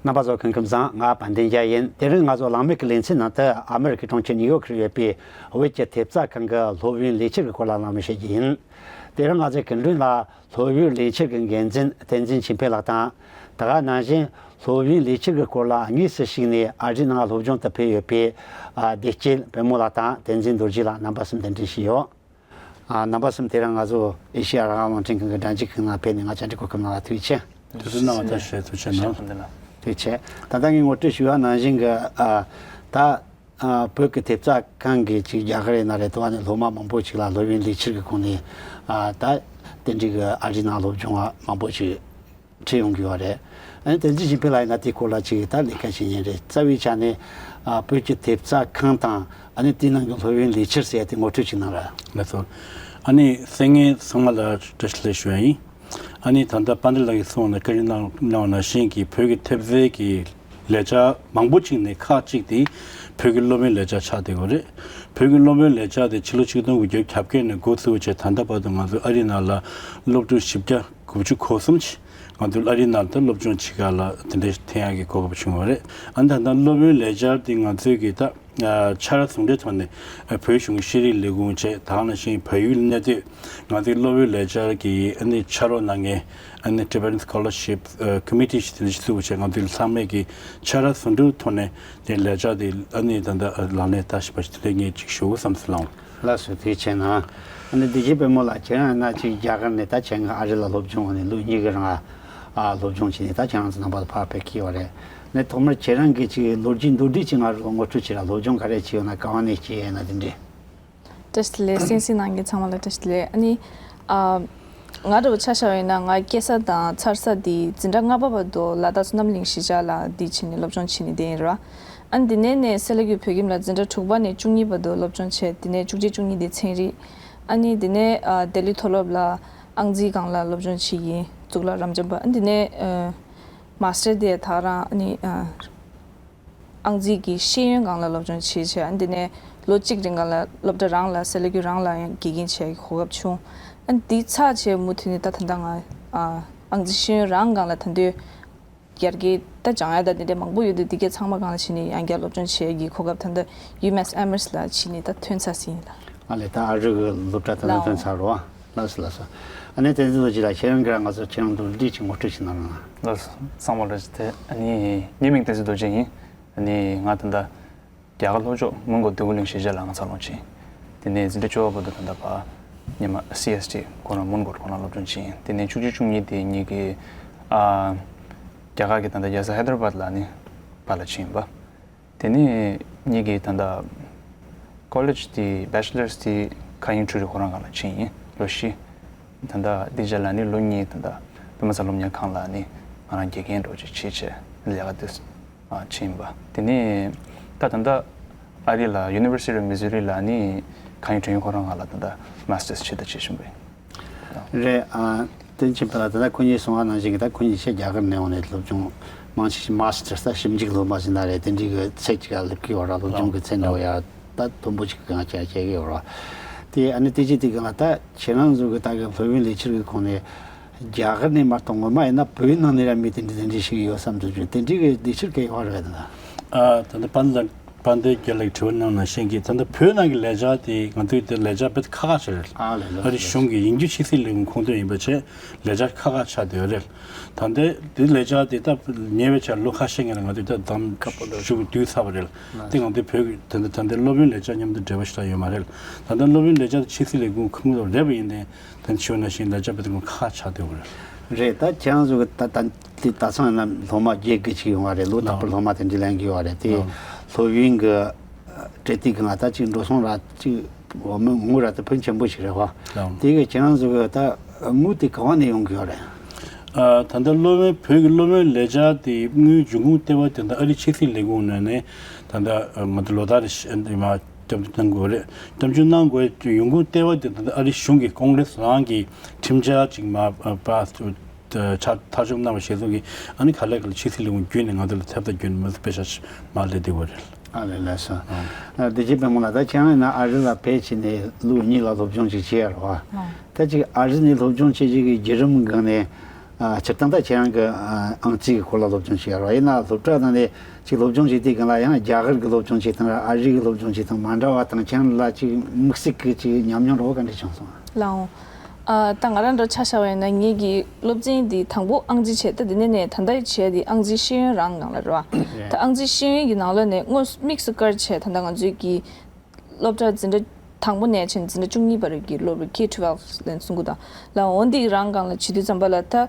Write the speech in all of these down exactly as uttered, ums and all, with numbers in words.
རྣམ་པ་ཚོ་སྐུ་ཁམས་བཟང་། ང་དཔལ་ལྡན་རྒྱལ་ཡིན། དེ་རིང་ང་ཚོ་གླེང་མོལ་གྱི་ལེ་ཚན་ནང་དུ་ཨ་མེ་རི་ཁའི་གྲོང་ཁྱེར་ནིའུ་ཡོག་ལ་ཡོད་པའི་བོད་ཀྱི་ཐེབས་རྩ་ཁང་གི་སློབ་ཡོན་ལས་འཁྱུར་གྱི་སྐོར་ལ་གླེང་མོལ་བྱེད་ཀྱི་ཡིན། དེ་རིང་ང་ཚོའི་སྐུ་མགྲོན་ལ་སློབ་ཡོན་ལས་འཁྱུར་གྱི་འགན་འཛིན་བསྟན་འཛིན་ཆོས་འཕེལ་ལགས་དང་། དེ་ག་ནང་བཞིན་སློབ་ཡོན་ལས་འཁྱུར་གྱི་སྐོར་ལ་དངོས་སུ་ཞུགས་ནས་ཨ་རིའི་ནང་སློབ་སྦྱོང་དུ་ཕེབས་ཡོད་པའི་ཨ་བདེ་སྐྱིད་དཔལ་མོ་ལགས་དང་བསྟན་འཛིན་རྡོ་རྗེ་ལགས། རྣམ་པ་གསུམ་གདན་འདྲེན་ཞུས་ཡོད། ཨ། རྣམ་པ་གསུམ། དེ་རིང་ང་ཚོ་ཨེ་ཤེ་ཡ་རང་དབང་རླུང་འཕྲིན་ཁང་གི་སྒྲ་འཇུག་ཁང་ནང་ཕེབས་ནས་ང་བཅར་འདྲི་གོ་སྐབས་གནང་བ་ཐུགས་རྗེ་ཆེ། དུས་ཚོད་གནང་བ་ཐུགས་རྗེ་ཆེ། ཐུགས་རྗེ་ཆེ་གནང་། ཐུགས་རྗེ་ཆེ། ད་ལྟ་ངས་ངོ་སྤྲོད་ཞུས་པ་ནང་བཞིན་གྱི། ཨ། ད། ཨ། བོད་ཀྱི་ཐེབས་རྩ་ཁང་གིས་ཅིག་རྒྱ་གར་ཡིན་ན་རེད། དེ་བ་ནས་སློབ་མ་མང་པོ་ཅིག་ལ་སློབ་ཡོན་ལས་འཁྱུར་གྱི་ཁོངས་ནས། ཨ། ད་དེ་འདྲའི་གི་ཨ་རིའི་ནང་སློབ་སྦྱོང་བ་མང་པོ་ཅིག་ཁྲིད་ཡོང་གི་ཡོད་རེད། ཨ་ནི་བསྟན་འཛིན་ཆོས་འཕེལ་ལགས་ཡིན་ན་དེའི་སྐོར་ལ་ཅིག་ད་ལས་ཀ་བྱེད་མཁན་རེད། རྩ་བའི་ཆ་ནས། ཨ། བོད་ཀྱི་ཐེབས་རྩ་ཁང་དང་། ཨ་ནི་དེའི་ནང་གི་སློབ་ཡོན་ལས་འཁྱུར་ཟེར་ཡ་དེ་ངོ་སྤྲོད་ཅིག་གནང་ར། ལགས་སོ། ཨ་ནི་གསན་མཁན་ཚང་མ་ལ་བཀྲ་ཤིས་བདེ་ལེགས་ཞུ་ཡ་ཡིན། ཨ་ནི་ད་ལྟ་དཔལ་ལྡན་ལགས་ཀྱིས་གསུངས་ནས་བཀའ་འདྲི་གནང་གནང་བ་ནང་བཞིན་གྱི་བོད་ཀྱི་ཐེབས་རྩའི་གི་ལས་འཆར་མང་པོ་ཅིག་ནས་ཁག་ཅིག་དེ་བོད་ཀྱི་སློབ་ཡོན་ལས་འཆར་ཆགས་བསྡད་ཡོད་རེད། བོད་ཀྱི་སློབ་ཡོན་ལས་འཆར་དེ་ཕྱི་ལོ་ཆིག་སྟོང་དགུ་བརྒྱ་གྱ་བརྒྱད་ནས་འགོ་བཙུགས་བྱས་ད་ལྟ་བར་དུ་ང་ཚོ་ཨ་རིའི་ནང་ལ་སློབ་ཕྲུག་བཞི་བརྒྱ་དགུ་བཅུ་གོ་གསུམ་ཅིག་ང་ཚོ་ཨ་རིའི་ནང་དུ་སློབ་སྦྱོང་བྱེད་ག་ལ་དེ་འདྲའི་ཐོན་ཡག་གི་གོ་སྐབས་བྱུང་བ་རེད། ཨ་ནི་ད་ལྟ་སློབ་ཡོན་ལས་འཆར་དེ་ང་ཚོའི་གི་ད་ཨ་ཆ་ར་ཟུང་འབྲེལ་ཐོག་ནས་ཨ་བོད་གཞུང་གི་ཤེས་རིག་ལས་ཁུངས་བྱས། དེ་ནང་བཞིན་བལ་ཡུལ་གནས་སྡོད་ང་ཚོའི་སློབ་ཡོན་ལས་འཆར་གྱི་ཨ་ནི་ཕྱག་རོགས་གནང་མཁན་ཨ་ནི་Tibetan Scholarship Committee ཞེས་དེ་འདྲ་ཞིག་བཙུགས་བྱས། ང་ཚོའི་ཚང་མས་ཀྱི་ཆ་ར་ཟུང་འབྲེལ་ཐོག་ནས་དེ་ལས་འཆར་དེ་ཨ་ནི་ད་ལྟ་ལག་ལེན་བསྟར་བཞིན་པ་ཞིག་དེ་འདྲ་ངས་ཅིག་ཞུ་དགོས་བསམ་སོང་། ལགས་སོ། ཐུགས་རྗེ་ཆེ་གནང་། ཨ་ནི་བདེ་སྐྱིད་དཔལ་མོ་ལགས། ཁྱེད་རང་ཡིན་ན་ཅིག་རྒྱ་གར་ནས་ད་ཆེད་མངགས་ཨ་རི་ལ་སློབ་སྦྱོང་འོང་ནས་ལོ་གཉིས་ཀྱི་རིང་ཨ་སློབ་སྦྱོང་བྱས་ནས་ད་ཁྱེད་རང་ཚོ་ནང་པ་ཕར་ཕེབས་ཀྱི་ཡོད་རེད། ནས་ཐོག་མར་ཁྱེད་རང་གིས་ཅིག་ལོ་རྒྱུས་མདོར་བསྡུས་ཅིག་ང་ཚོ་ལ་ངོ་སྤྲོད་བྱེད་ར། སློབ་སྦྱོང་ག་རེ་བྱས་ཡོད་ན། ག་བ་ནས་བྱས་ཡོད་ན་དེ་འདྲས། བཀྲ་ཤིས་བདེ་ལེགས། གསན་གཟིགས་གནང་མཁན་ཚང་མ་ལ་བཀྲ་ཤིས་བདེ་ལེགས། ཨ་ནི། ཨ། ང་འདྲ་བོ་ཆ་བཞག་པ་ཡིན་ན་ང་སྐྱེས་ས་དང་འཚར་ས་དེ་འཛིན་གྲྭ་ལྔ་པ་བར་དུ་ལ་དྭགས་སུ་རྣམ་གླིང་གཞིས་ཆགས་ལ་དེ་བྱས་ནས་སློབ་སྦྱོང་བྱས་ནས་བསྡད་ཡིན་ར། ཨ་ནི་དེ་ནས་ནས་སེ་ལ་ཀུ་བོད་ཁྱིམ་ལ་འཛིན་གྲྭ་དྲུག་པ་ནས་བཅུ་གཉིས་བར་དུ་སློབ་སྦྱོང་བྱས། དེ་ནས་བཅུ་གཅིག་བཅུ་གཉིས་དེ་ཚན་རིག་ཨ་ནི་དེ་ནས་ཨ་ལྡི་ལི་མཐོ་སློབ་ལ་ཨང་རྩིས་སྒང་ལ་སློབ་སྦྱོང་བྱས་ཡིན། གཙུག་ལག་རབ་འབྱམས་པ། ཨ་ནི་དེ་ནས་ཨ་མཱ་སི་ཊར་དེ་ད་རང་ཨ་ནི་ཨ་ཨང་རྩིས་ཀྱི་ཤེས་ཡོན་སྒང་ལ་སློབ་སྦྱོང་བྱས་བྱས། ཨ་ནི་དེ་ནས་ལོ་གཅིག་རིང་སྒང་ལ་སློབ་གྲྭ་རང་ལ་སེ་ལ་ཀུ་རང་ལ་ཡང་དགེ་རྒན་བྱས་གོ་སྐབས་བྱུང་། ཨ་ནི་དེ་ཚར་བྱས་མུ་མཐུད་ནས་ད་ད་ལྟ་ང་ཨ་ཨང་རྩིས་ཤེས་ཡོན་རང་སྒང་ལ་ད་དུང་ཡར་རྒྱས་ད་སྦྱང་ཡ་ད་དེ་འདྲ་མང་པོ་ཡོད་དུས་དེ་གའི་ཚང་མ་སྒང་ལ་བྱས་ནས་ཡང་བསྐྱར་སློབ་སྦྱོང་བྱེད་ཡ་གི་གོ་སྐབས་ད་ལྟ་ཡུ་མེ་སི་ཨེ་མི་རི་སི་ལ་ཕྱིན་ནས་ད་ཐོན་ཚར་ཟིན་ཡིན་ལ། ཨ་ལས། ད་ཨ་རི་གི་སློབ་གྲྭ་ད་ལྟ་ཐོན་ཚར་རོ། ལགས་སོ། ལགས་སོ། ཨ་ནི་བསྟན་འཛིན་རྡོ་རྗེ་ལགས། ཁྱེད་རང་གིས་རང་ང་ཚོ་ཁྱེད་རང་མདོར་བསྡུས་ཅིག་ངོ་སྤྲོད་ཅིག་གནང་རོགས་གནང་། ལགས་སོ། ཚང་མ་ལ་བཀྲ་ཤིས་བདེ་ལེགས། ཨ་ནི་ངའི་མིང་བསྟན་འཛིན་རྡོ་རྗེ་ཡིན། ཨ་ནི་ང་ད་ལྟ་རྒྱ་གར་ལྷོ་ཕྱོགས་མོན་གྷོ་འདོད་རྒུ་གླིང་གཞིས་ཆགས་ལ་ང་འཚར་ལོངས་ཕྱིན། དེ་ནས་འཛིན་གྲྭ་བཅུ་པ་བར་དུ་ད་ལྟ་ཕར་ཉི་མ་སི་ཨེས་ཊི་ཁོ་རང་མོན་གྷོ་ཁོ་རང་སློབ་སྦྱོང་བྱས་ཡིན། དེ་ནས་བཅུ་གཅིག་བཅུ་གཉིས་དེ་ངེད་ཀྱི་ཨ་རྒྱ་གར་གྱི་ད་ལྟ་རྒྱལ་ས་ཧའི་དར་བཱད་ལ་ནི་ཕར་ལ་ཕྱིན་ཡིན་པ། དེ་ནས་ངེད་ཀྱི་ད་ལྟ་ཀོ་ལེཇ་དེ་བེ་ཆི་ལར་དེ་ཁ་ཡིན་ཁྲུ་རི་ཁོ་རང་སྒང་ལ་ཕྱིན་ཡིན། ལོ་བཞི། ད་ལྟ་དེའི་རྗེས་ལ་ནི་ལོ་གཉིས་ད་ལྟ་བོད་མི་སེར་སློབ་གཉེར་ཁང་ལ་ནི་ང་རང་དགེ་རྒན་འདྲ་བོ་ཅིག་བྱས་བྱས་ལས་ཀ་དེ་ཨ་བྱས་ཡིན་པ། དེ་ནས་ད་ད་ལྟ་ཨ་རི་ལ་University of Missouri ལ་ནི་ཁ་ཡིན་དྲན་ཡོད་ཁོ་རང་སྒང་ལ་ད་ལྟ་མཱ་སི་ཊར་བྱས་ད་བྱེད་བཞིན་པ་ཡིན། རེད། ཨ། བསྟན་ཆོས་འཕེལ་ལགས། ད་ལྟ་ཁོ་གཉིས་གསུངས་པ་ནང་བཞིན་གྱི་ད་ཁོ་གཉིས་ཆེད་རྒྱ་གར་ནས་འོང་ནས་སློབ་སྦྱོང་མང་ཆེ་ཞིག་མཱ་སི་ཊར་ད་ཞིབ་འཇུག་སློབ་མ་ཟེར་ན་རེད། དེ་འདྲའི་གི་ཚད་ཅིག་ལ་སླེབས་ཀྱི་ཡོད་ར། སློབ་སྦྱོང་གི་ཚད་འདྲ་བོ་ཡ་ད་མཐོན་པོ་ཅིག་གི་སྒང་བྱས་བྱས་ཀྱི་ཡོད་ར། དེ་ཨ་ནི་དེ་རྗེས་དེ་གི་ང་ད་ཁྱེད་རང་ཚོ་གི་ད་གི་སློབ་ཡོན་ལས་འཁྱུར་གི་ཁོངས་ནས་རྒྱ་གར་ནས་མ་གཏོགས་ངོ་མ་ཡིན་ན་བོད་ནང་ནས་ར་མི་དེ་འདྲ་དེ་འདྲ་ཞིག་ཡོད་བསམ་དུ་བྱུང་། དེ་འདྲའི་གི་ལས་འཁྱུར་གི་ཡོད་རེད་ད། ཨ། ད་ལྟ་དཔལ་ལྡན་དཔལ་ལྡན་རྒྱལ་ལགས་ཀྱི་དྲི་བ་གནང་ནང་བཞིན་གྱི་ད་ལྟ་བོད་ནང་གི་ལས་འཆར་དེ་ང་ཚོའི་དེ་ལས་འཆར་དཔེ་ཁག་ཁག་ཞིག་རེད། ཨ་ལས། ལགས། ཨ་རི་གཞུང་གི་ཡིག་རྒྱུགས་ཕྱི་སྲིད་ལས་ཁུངས་ཁོངས་གཏོགས་ཡིན་པ་བྱས་ལས་འཆར་ཁག་ཁག་ཆགས་བསྡད་ཡོད་རེད། ད་ལྟའི་དེ་ལས་འཆར་དེ་ད་ཉེ་བའི་ཆར་ལོ་ཁ་ཤས་སྔོན་ལ་ང་ཚོས་ད་བདམས་ཁ་པོ་འགྲོ་ཞུ་བསྡུས་ཚར་བ་རེད། ལགས། དེ་ང་ཚོའི་བོད་ཀྱི་ད་ལྟ་ད་ལྟའི་སློབ་ཡོན་ལས་འཆར་མཉམ་དུ་འབྲེལ་བ་ཞིག་ད་ཡོད་མ་རེད། ད་ལྟ་སློབ་ཡོན་ལས་འཆར་དེ་ཕྱི་སྲིད་ལས་ཁུངས་ཁོངས་གཏོགས་རེད་པ་ཡིན་ནའི་ད་ཆེ་བ་ནང་བཞིན་ལས་འཆར་དཔེ་དེ་ཁག་ཁག་ཆགས་བསྡད་ཡོད་རེད། རེད། ད་ཁྱེད་རང་ཚོ་གི་ད་ད། དེ་ད་ཚང་ན་སློབ་མ་བརྒྱད་དགུ་ཅིག་ཡོང་བ་རེད། ལོ་རྟག་པར་ལགས། སློབ་མ་དེ་འདྲ་ལེན་གྱི་ཡོད་རེད། དེ་ལགས། སློབ་ཡོན་གྱི་སྤྲད་དུས་གང་ལ་ད་ཅིག་འགྲོ་སོང་ར་ཅིག་འོ་མི་དངུལ་ར་ད་ཕོན་ཆེན་པོ་ཞིག་རེད་བ། ལགས། དེ་གི་ཁྱེད་རང་ཚོ་གི་ད་དངུལ་དེ་ག་བ་ནས་ཡོང་གི་ཡོད་རེད། ཨ། ད་ལྟ་སློབ་ཡོན་བོད་ཀྱི་སློབ་ཡོན་ལས་འཆར་དེ་དངུལ་འབྱུང་ཁུངས་ལྟེ་བ་དེ་ད་ཨ་རི་ཕྱི་སྲིད་ལས་ཁུངས་ནས་ནས་ད་ལྟ་ང་ཚོ་ལོ་ལྟར་རེ་བཞིན་མ་སྐྱབས་བཅོལ་གནང་དགོས་རེད། སྐྱབས་བཅོལ་གནང་དགོས་ཡོང་ཁུངས་ལྟེ་བ་དེ་ད་ལྟ་ཨ་རི་གཞུང་གི་ཀོང་རེས་རང་གི་ཁྲིམས་འཆར་ཅིག་མ་པ། ཆ་མཐའ་འཁྱོངས་གནང་བ་ཞེས་སོགས་ཀྱིས་ཨ་ནི་ག་ལེ་ག་ལེ་ཕྱི་སྲིད་ལས་ཁུངས་བརྒྱུད་ནས་ང་ཚོ་ལ་ཐེབས་རྩ་བརྒྱུད་ནས་མི་ཚོ་པེ་ཤ་མར་སླེབས་བསྡད་ཡོད་རེད། ཨ་ལས། ལགས་སོ། ཨ། བདེ་སྐྱིད་དཔལ་མོ་ལགས། ད་ཁྱེད་རང་ཡིན་ན་ཨ་རི་ལ་ཕེབས་བྱས་ནས་ལོ་གཉིས་ལ་སློབ་སྦྱོང་ཅིག་བྱས་ཡོད་རེད་བ། ཨ། ད་ཅིག་ཨ་རི་ནས་སློབ་སྦྱོང་བྱེད་ཅིག་གི་བརྒྱུད་རིམ་སྒང་ནས་ ཨ། སྤྱིར་བཏང་ད་ཁྱེད་རང་གི་ཨ་ཨང་རྩིས་ཀྱི་སྐོར་ལ་སློབ་སྦྱོང་བྱས་ཡོད་རེད་བ། ཡིན་ན་སློབ་གྲྭ་ནང་ནས་ཅིག་སློབ་སྦྱོང་བྱེད་དུས་སྒང་ལ་ཡང་རྒྱ་གར་གྱི་སློབ་སྦྱོང་བྱེད་སྟངས་ར་ཨ་རི་གི་སློབ་སྦྱོང་བྱེད་སྟངས་མ་འདྲ་བ་དང་། ཁྱེད་རང་ལ་ཅིག་དམིགས་བསལ་གྱི་ཅིག་ཉམས་མྱོང་འདྲ་བོ་ག་འདྲ་བྱུང་སོང་ཨ། ལགས་འོང་། ཨ། ད་ང་རང་འདྲ་ཆ་བཞག་པ་ཡིན་ན་ངེད་ཀྱི་སློབ་ཚན་འདི་དང་པོ་ཨང་རྩིས་བྱས། ད་འདི་ནས་ནས་ད་ལྟ་བྱས་འདི་ཨང་རྩིས་ཤེས་ཡོན་རང་སྒང་ལ་རེད་བ། རེད། ད་ཨང་རྩིས་ཤེས་ཡོན་གྱི་ནང་ལོགས་ནས་དངོས་སུ་དམིགས་སུ་བཀར་བྱས་ད་ལྟ་ང་ཚོའི་གི་སློབ་གྲྭ་འཛིན་གྲྭ་དང་པོ་ནས་བྱས་འཛིན་གྲྭ་བཅུ་གཉིས་བར་གྱི་སློབ་རིམ་K twelve ལ་གསུང་གི་དང་། ལགས་འོང་། འདི་རང་སྒང་ལ་བྱེད་དུས་ཙམ་པ་ལ་ད་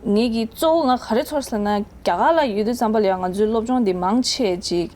ངེད་ཀྱི་གཙོ་བོ་ང་ག་རེ་ཚོར་ཟེར་ན། རྒྱ་གར་ལ་ཡོད་དུས་ཙམ་པ་ལ་ཡང་ང་ཚོའི་སློབ་སྦྱོང་འདི་མང་ཆེ་ཅིག་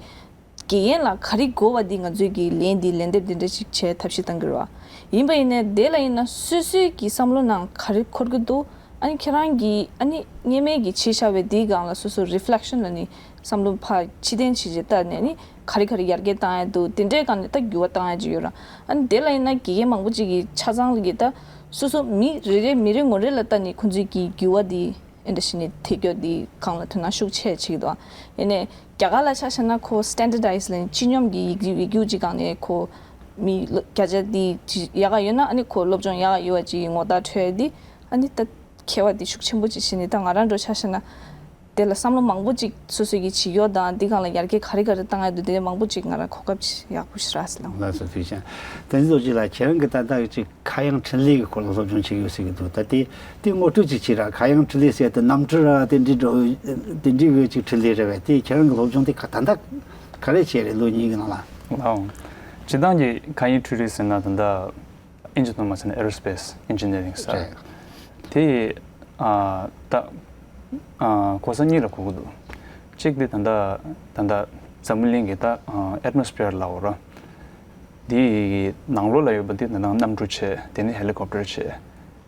དགེ་རྒན་ལ་ག་རེ་དགོས་པ་འདི་ང་ཚོས་ཀྱི་ལན་འདི་ལན་འདེབས་འདི་འདྲ་ཞིག་བྱས་ཐབས་ཤེས་གཏང་གི་རེད་བ། ཡིན་པ་ཡིན་ནའི་དེ་ལ་ཡིན་ན་སོ་སོའི་གི་བསམ་བློ་ནང་ག་རེ་འཁོར་གི་འདུག་ཨ་ནི་ཁྱེད་རང་གིས་ཨ་ནི་སྔོན་མའི་གི་བྱས་བཞག་པའི་འདིའི་སྒང་ལ་སོ་སོ་reflection ལ་ནི་བསམ་བློ་ཕར་ཕྱིར་འཐེན་བྱས་བྱས་བལྟས་ནས་ནི་ག་རེ་ག་རེ་ཡར་རྒྱས་བཏང་ཡ་འདུག་དེ་འདྲའི་སྒང་ནས་ད་འགྱུར་བ་བཏང་ཡ་ཅིག་ཡོད་ར། ཨ་ནི་དེ་ལ་ཡིན་ན་དགེ་རྒན་མང་པོ་ཅིག་གིས་ཆ་ཚང་གིས་ད་སོ་སོ་མི་རེ་རེ་མི་རེ་ངོ་རེ་ལ་ལྟ་ནས་ཁོང་ཚོའི་གི་འགྱུར་བ་འདི་ཨེ་འདྲ་ཞིག་ནས་དེ་སྐྱོ་འདི་སྒང་ལ་དོ་སྣང་ཤུགས་ཆེ་བྱེད་ཀྱི་འདུག་ཨ་ཡིན་ནའི་རྒྱ་གར་ལ་ཆ་བཞག་ན་ཁོ་standardize ལ་ནི་སྤྱི་སྙོམས་ཀྱི་ཡིག་ཡིག་རྒྱུགས་ཅིག་སྒང་ནས་ཁོ་མི་བརྒྱ་ཆ་འདི་ཅིག་ཡག་ག་ཡོད་ན་ཨ་ནི་ཁོ་སློབ་སྦྱོང་ཡག་ག་ཡོད་པ་ཅིག་ངོ་རྟགས་འཕྲོད་འདི་ཨ་ནི་ད་ཁྱད་པར་འདི་ཤུགས་ཆེན་པོ་ཅིག་བྱས་ནས། ད་ང་རང་འདྲ་ཆ་བཞག་ན་དེ་ལ་བསམ་བློ་མང་པོ་ཅིག་སོ་སོ་གིས་བྱེད་ཡོད་དང་འདི་སྒང་ལ་ཡར་རྒྱས་ག་རེ་ག་རེ་བཏང་ཡ་འདུག་དེ་མང་པོ་ཅིག་ང་རང་གོ་སྐབས་ཅིག་ཡག་པོ་ཞིག་རག་སོང་། ལགས་སོ། ཐུགས་རྗེ་ཆེ། བསྟན་འཛིན་རྡོ་རྗེ་ལགས། ཁྱེད་རང་གིས་ད་ལྟ་ཅིག་ཁ་གཡང་འཕྲིན་ལས་ཀྱི་སྐོར་ལ་སློབ་སྦྱོང་བྱེད་ཡོད་ཟེར་གྱི་འདུག་ད་དེ་དེ་ངོ་སྤྲོད་ཅིག་བྱེད་ར། ཁ་གཡང་འཕྲིན་ལས་ཟེར་དེ་གནམ་གྲུ་ར་དེ་འདྲའི་འགྲོ་དེ་འདྲའི་གི་ཅིག་འཕྲིན་ལས་རེད་པས། དེ་ཁྱེད་རང་གི་སློབ་སྦྱོང་དེ་ག་ད་ལྟ་ག་རེ་བྱས་རེད་ལོ་གཉིས་ཀྱི་ནང་ལ། ལགས་འོང་། སྤྱིར་བཏང་གི་ཁ་གཡང་འཕྲུལ་རིག་ཟེར་ན་ད་ལྟ་ཨིན་ཇི་ཐོག་མ་ཟེར་ན་aerospace engineering ཟེར། རེད། དེ་ཨ་ད་ཨ་གོ་ས་གཉིས་ལ་གོ་གི་འདུག་གཅིག་དེ་ད་ལྟ་ད་ལྟ་འཛམ་བུ་གླིང་གི་ད་ཨ་atmosphere ལབ་དགོས་རེད། དེའི་ནང་ལོགས་ལ་ཡོད་པ་དེ་ད་ལྟ་གནམ་གྲུ་བྱས། དེ་ནས་helicopter བྱས།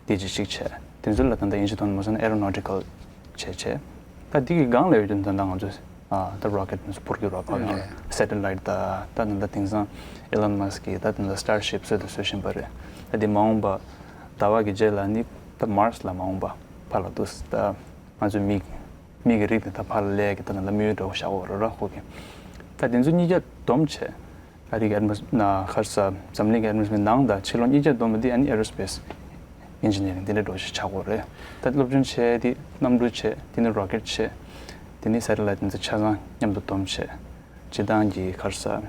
དེ་གཅིག་གཅིག་བྱས། དེ་ཚོ་ལ་ད་ལྟ་ཨིན་ཇི་ཐོག་མ་སོང་ན་aeronautical བྱས་བྱས། ད་དེ་གི་སྒང་ལ་ཡོད་དུས་ད་ལྟ་ང་ཚོས་ཨ་ད་rocket དེ་ཚོ་འཕུར་གྱི་རེད་པ། ཡང་རེད། Satellite ད་ད་ད་ལྟ་དེང་སང་Elon Musk གི་ད་ད་ལྟ་Starship བཟོས་དང་བཟོ་བཞིན་པ་རེད། ད་དེ་མ་འོངས་པ་ཟླ་བ་གི་རྗེས་ལ་ནི་ད་Mars ལ་མ་འོངས་པ་ཕར་ལ་འདུག་ད་ང་ཚོའི་མི་མི་གི་རིགས་དེ་ད་ཕར་ལ་སླེབས་ཀྱི་ད་ད་ལྟ་དམིགས་ཡུལ་འདྲ་བོ་བཞག་ཡོད་རེད་ར་ཁོ་གི། ད་དེ་ཚོ་གཉིས་ཀ་བསྡོམས་བྱས། ཨ་རི་གི་atmos- ན་ག་རེ་ཟ། འཛམ་གླིང་གི་atmosphere ནང་དང་ཕྱི་ལོགས་གཉིས་ཆ་བསྡོམས་པ་འདི་ཨ་ནི་aerospace engineering འདི་འདྲ་འདྲ་བོ་ཞིག་ཆགས་ཀྱི་ཡོད་རེད། ད་སློབ་སྦྱོང་བྱས་དེ་གནམ་གྲུ་བྱས། དེ་ནས་rocket བྱས། དེ་ནས་satellite འདི་ཚོ་ཆ་ཚང་མཉམ་དུ་བསྡོམས་བྱས། སྤྱིར་བཏང་གི་ག་རེ་ཟ།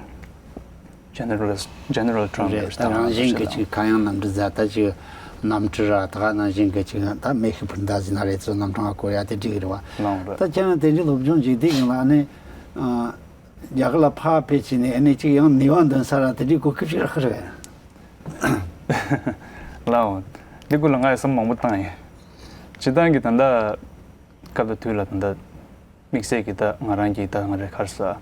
general general term རེད། ད་རང་བཞིན་གྱི་ཅིག་ག་ཡང་གནམ་གྲུ་ཟ། ད་ཅིག་གནམ་གྲུ་ར་ད་ག་ནང་བཞིན་གྱི་ཅིག་ད་མེ་ཤིང་འཕུར་མདའ་ཟེར་ན་རེད། ཚོ་གནམ་གྲུ་ང་བསྐོར་ཡ་དེ་འགྲིག་གི་རེད་བ། ལགས་རེད། ད་ཁྱེད་རང་དེ་འདྲའི་སློབ་སྦྱོང་བྱེད་དུས་སྒང་ལ་ཨ་ནི་ཨ། རྒྱ་གར་ལ་ཕར་ཕེབས་བྱས་ནས་ཨ་ནི་ཅིག་ཡང་ནུས་པ་འདོན་ས་ར་དེ་འདྲའི་གོ་སྐབས་ཤིག་རག་གི་རེད། ལགས་འོང་། འདི་སྐོར་ལ་ང་ཡང་བསམ་མང་པོ་བཏང་ཡིན། སྤྱིར་བཏང་གི་ད་ལྟ་སྐབས་དང་དུས་ལ་ད་ལྟ་དམིགས་བསལ་གྱི་ད་ང་རང་གི་ད་ང་རའི་ག་རེ་ཟ།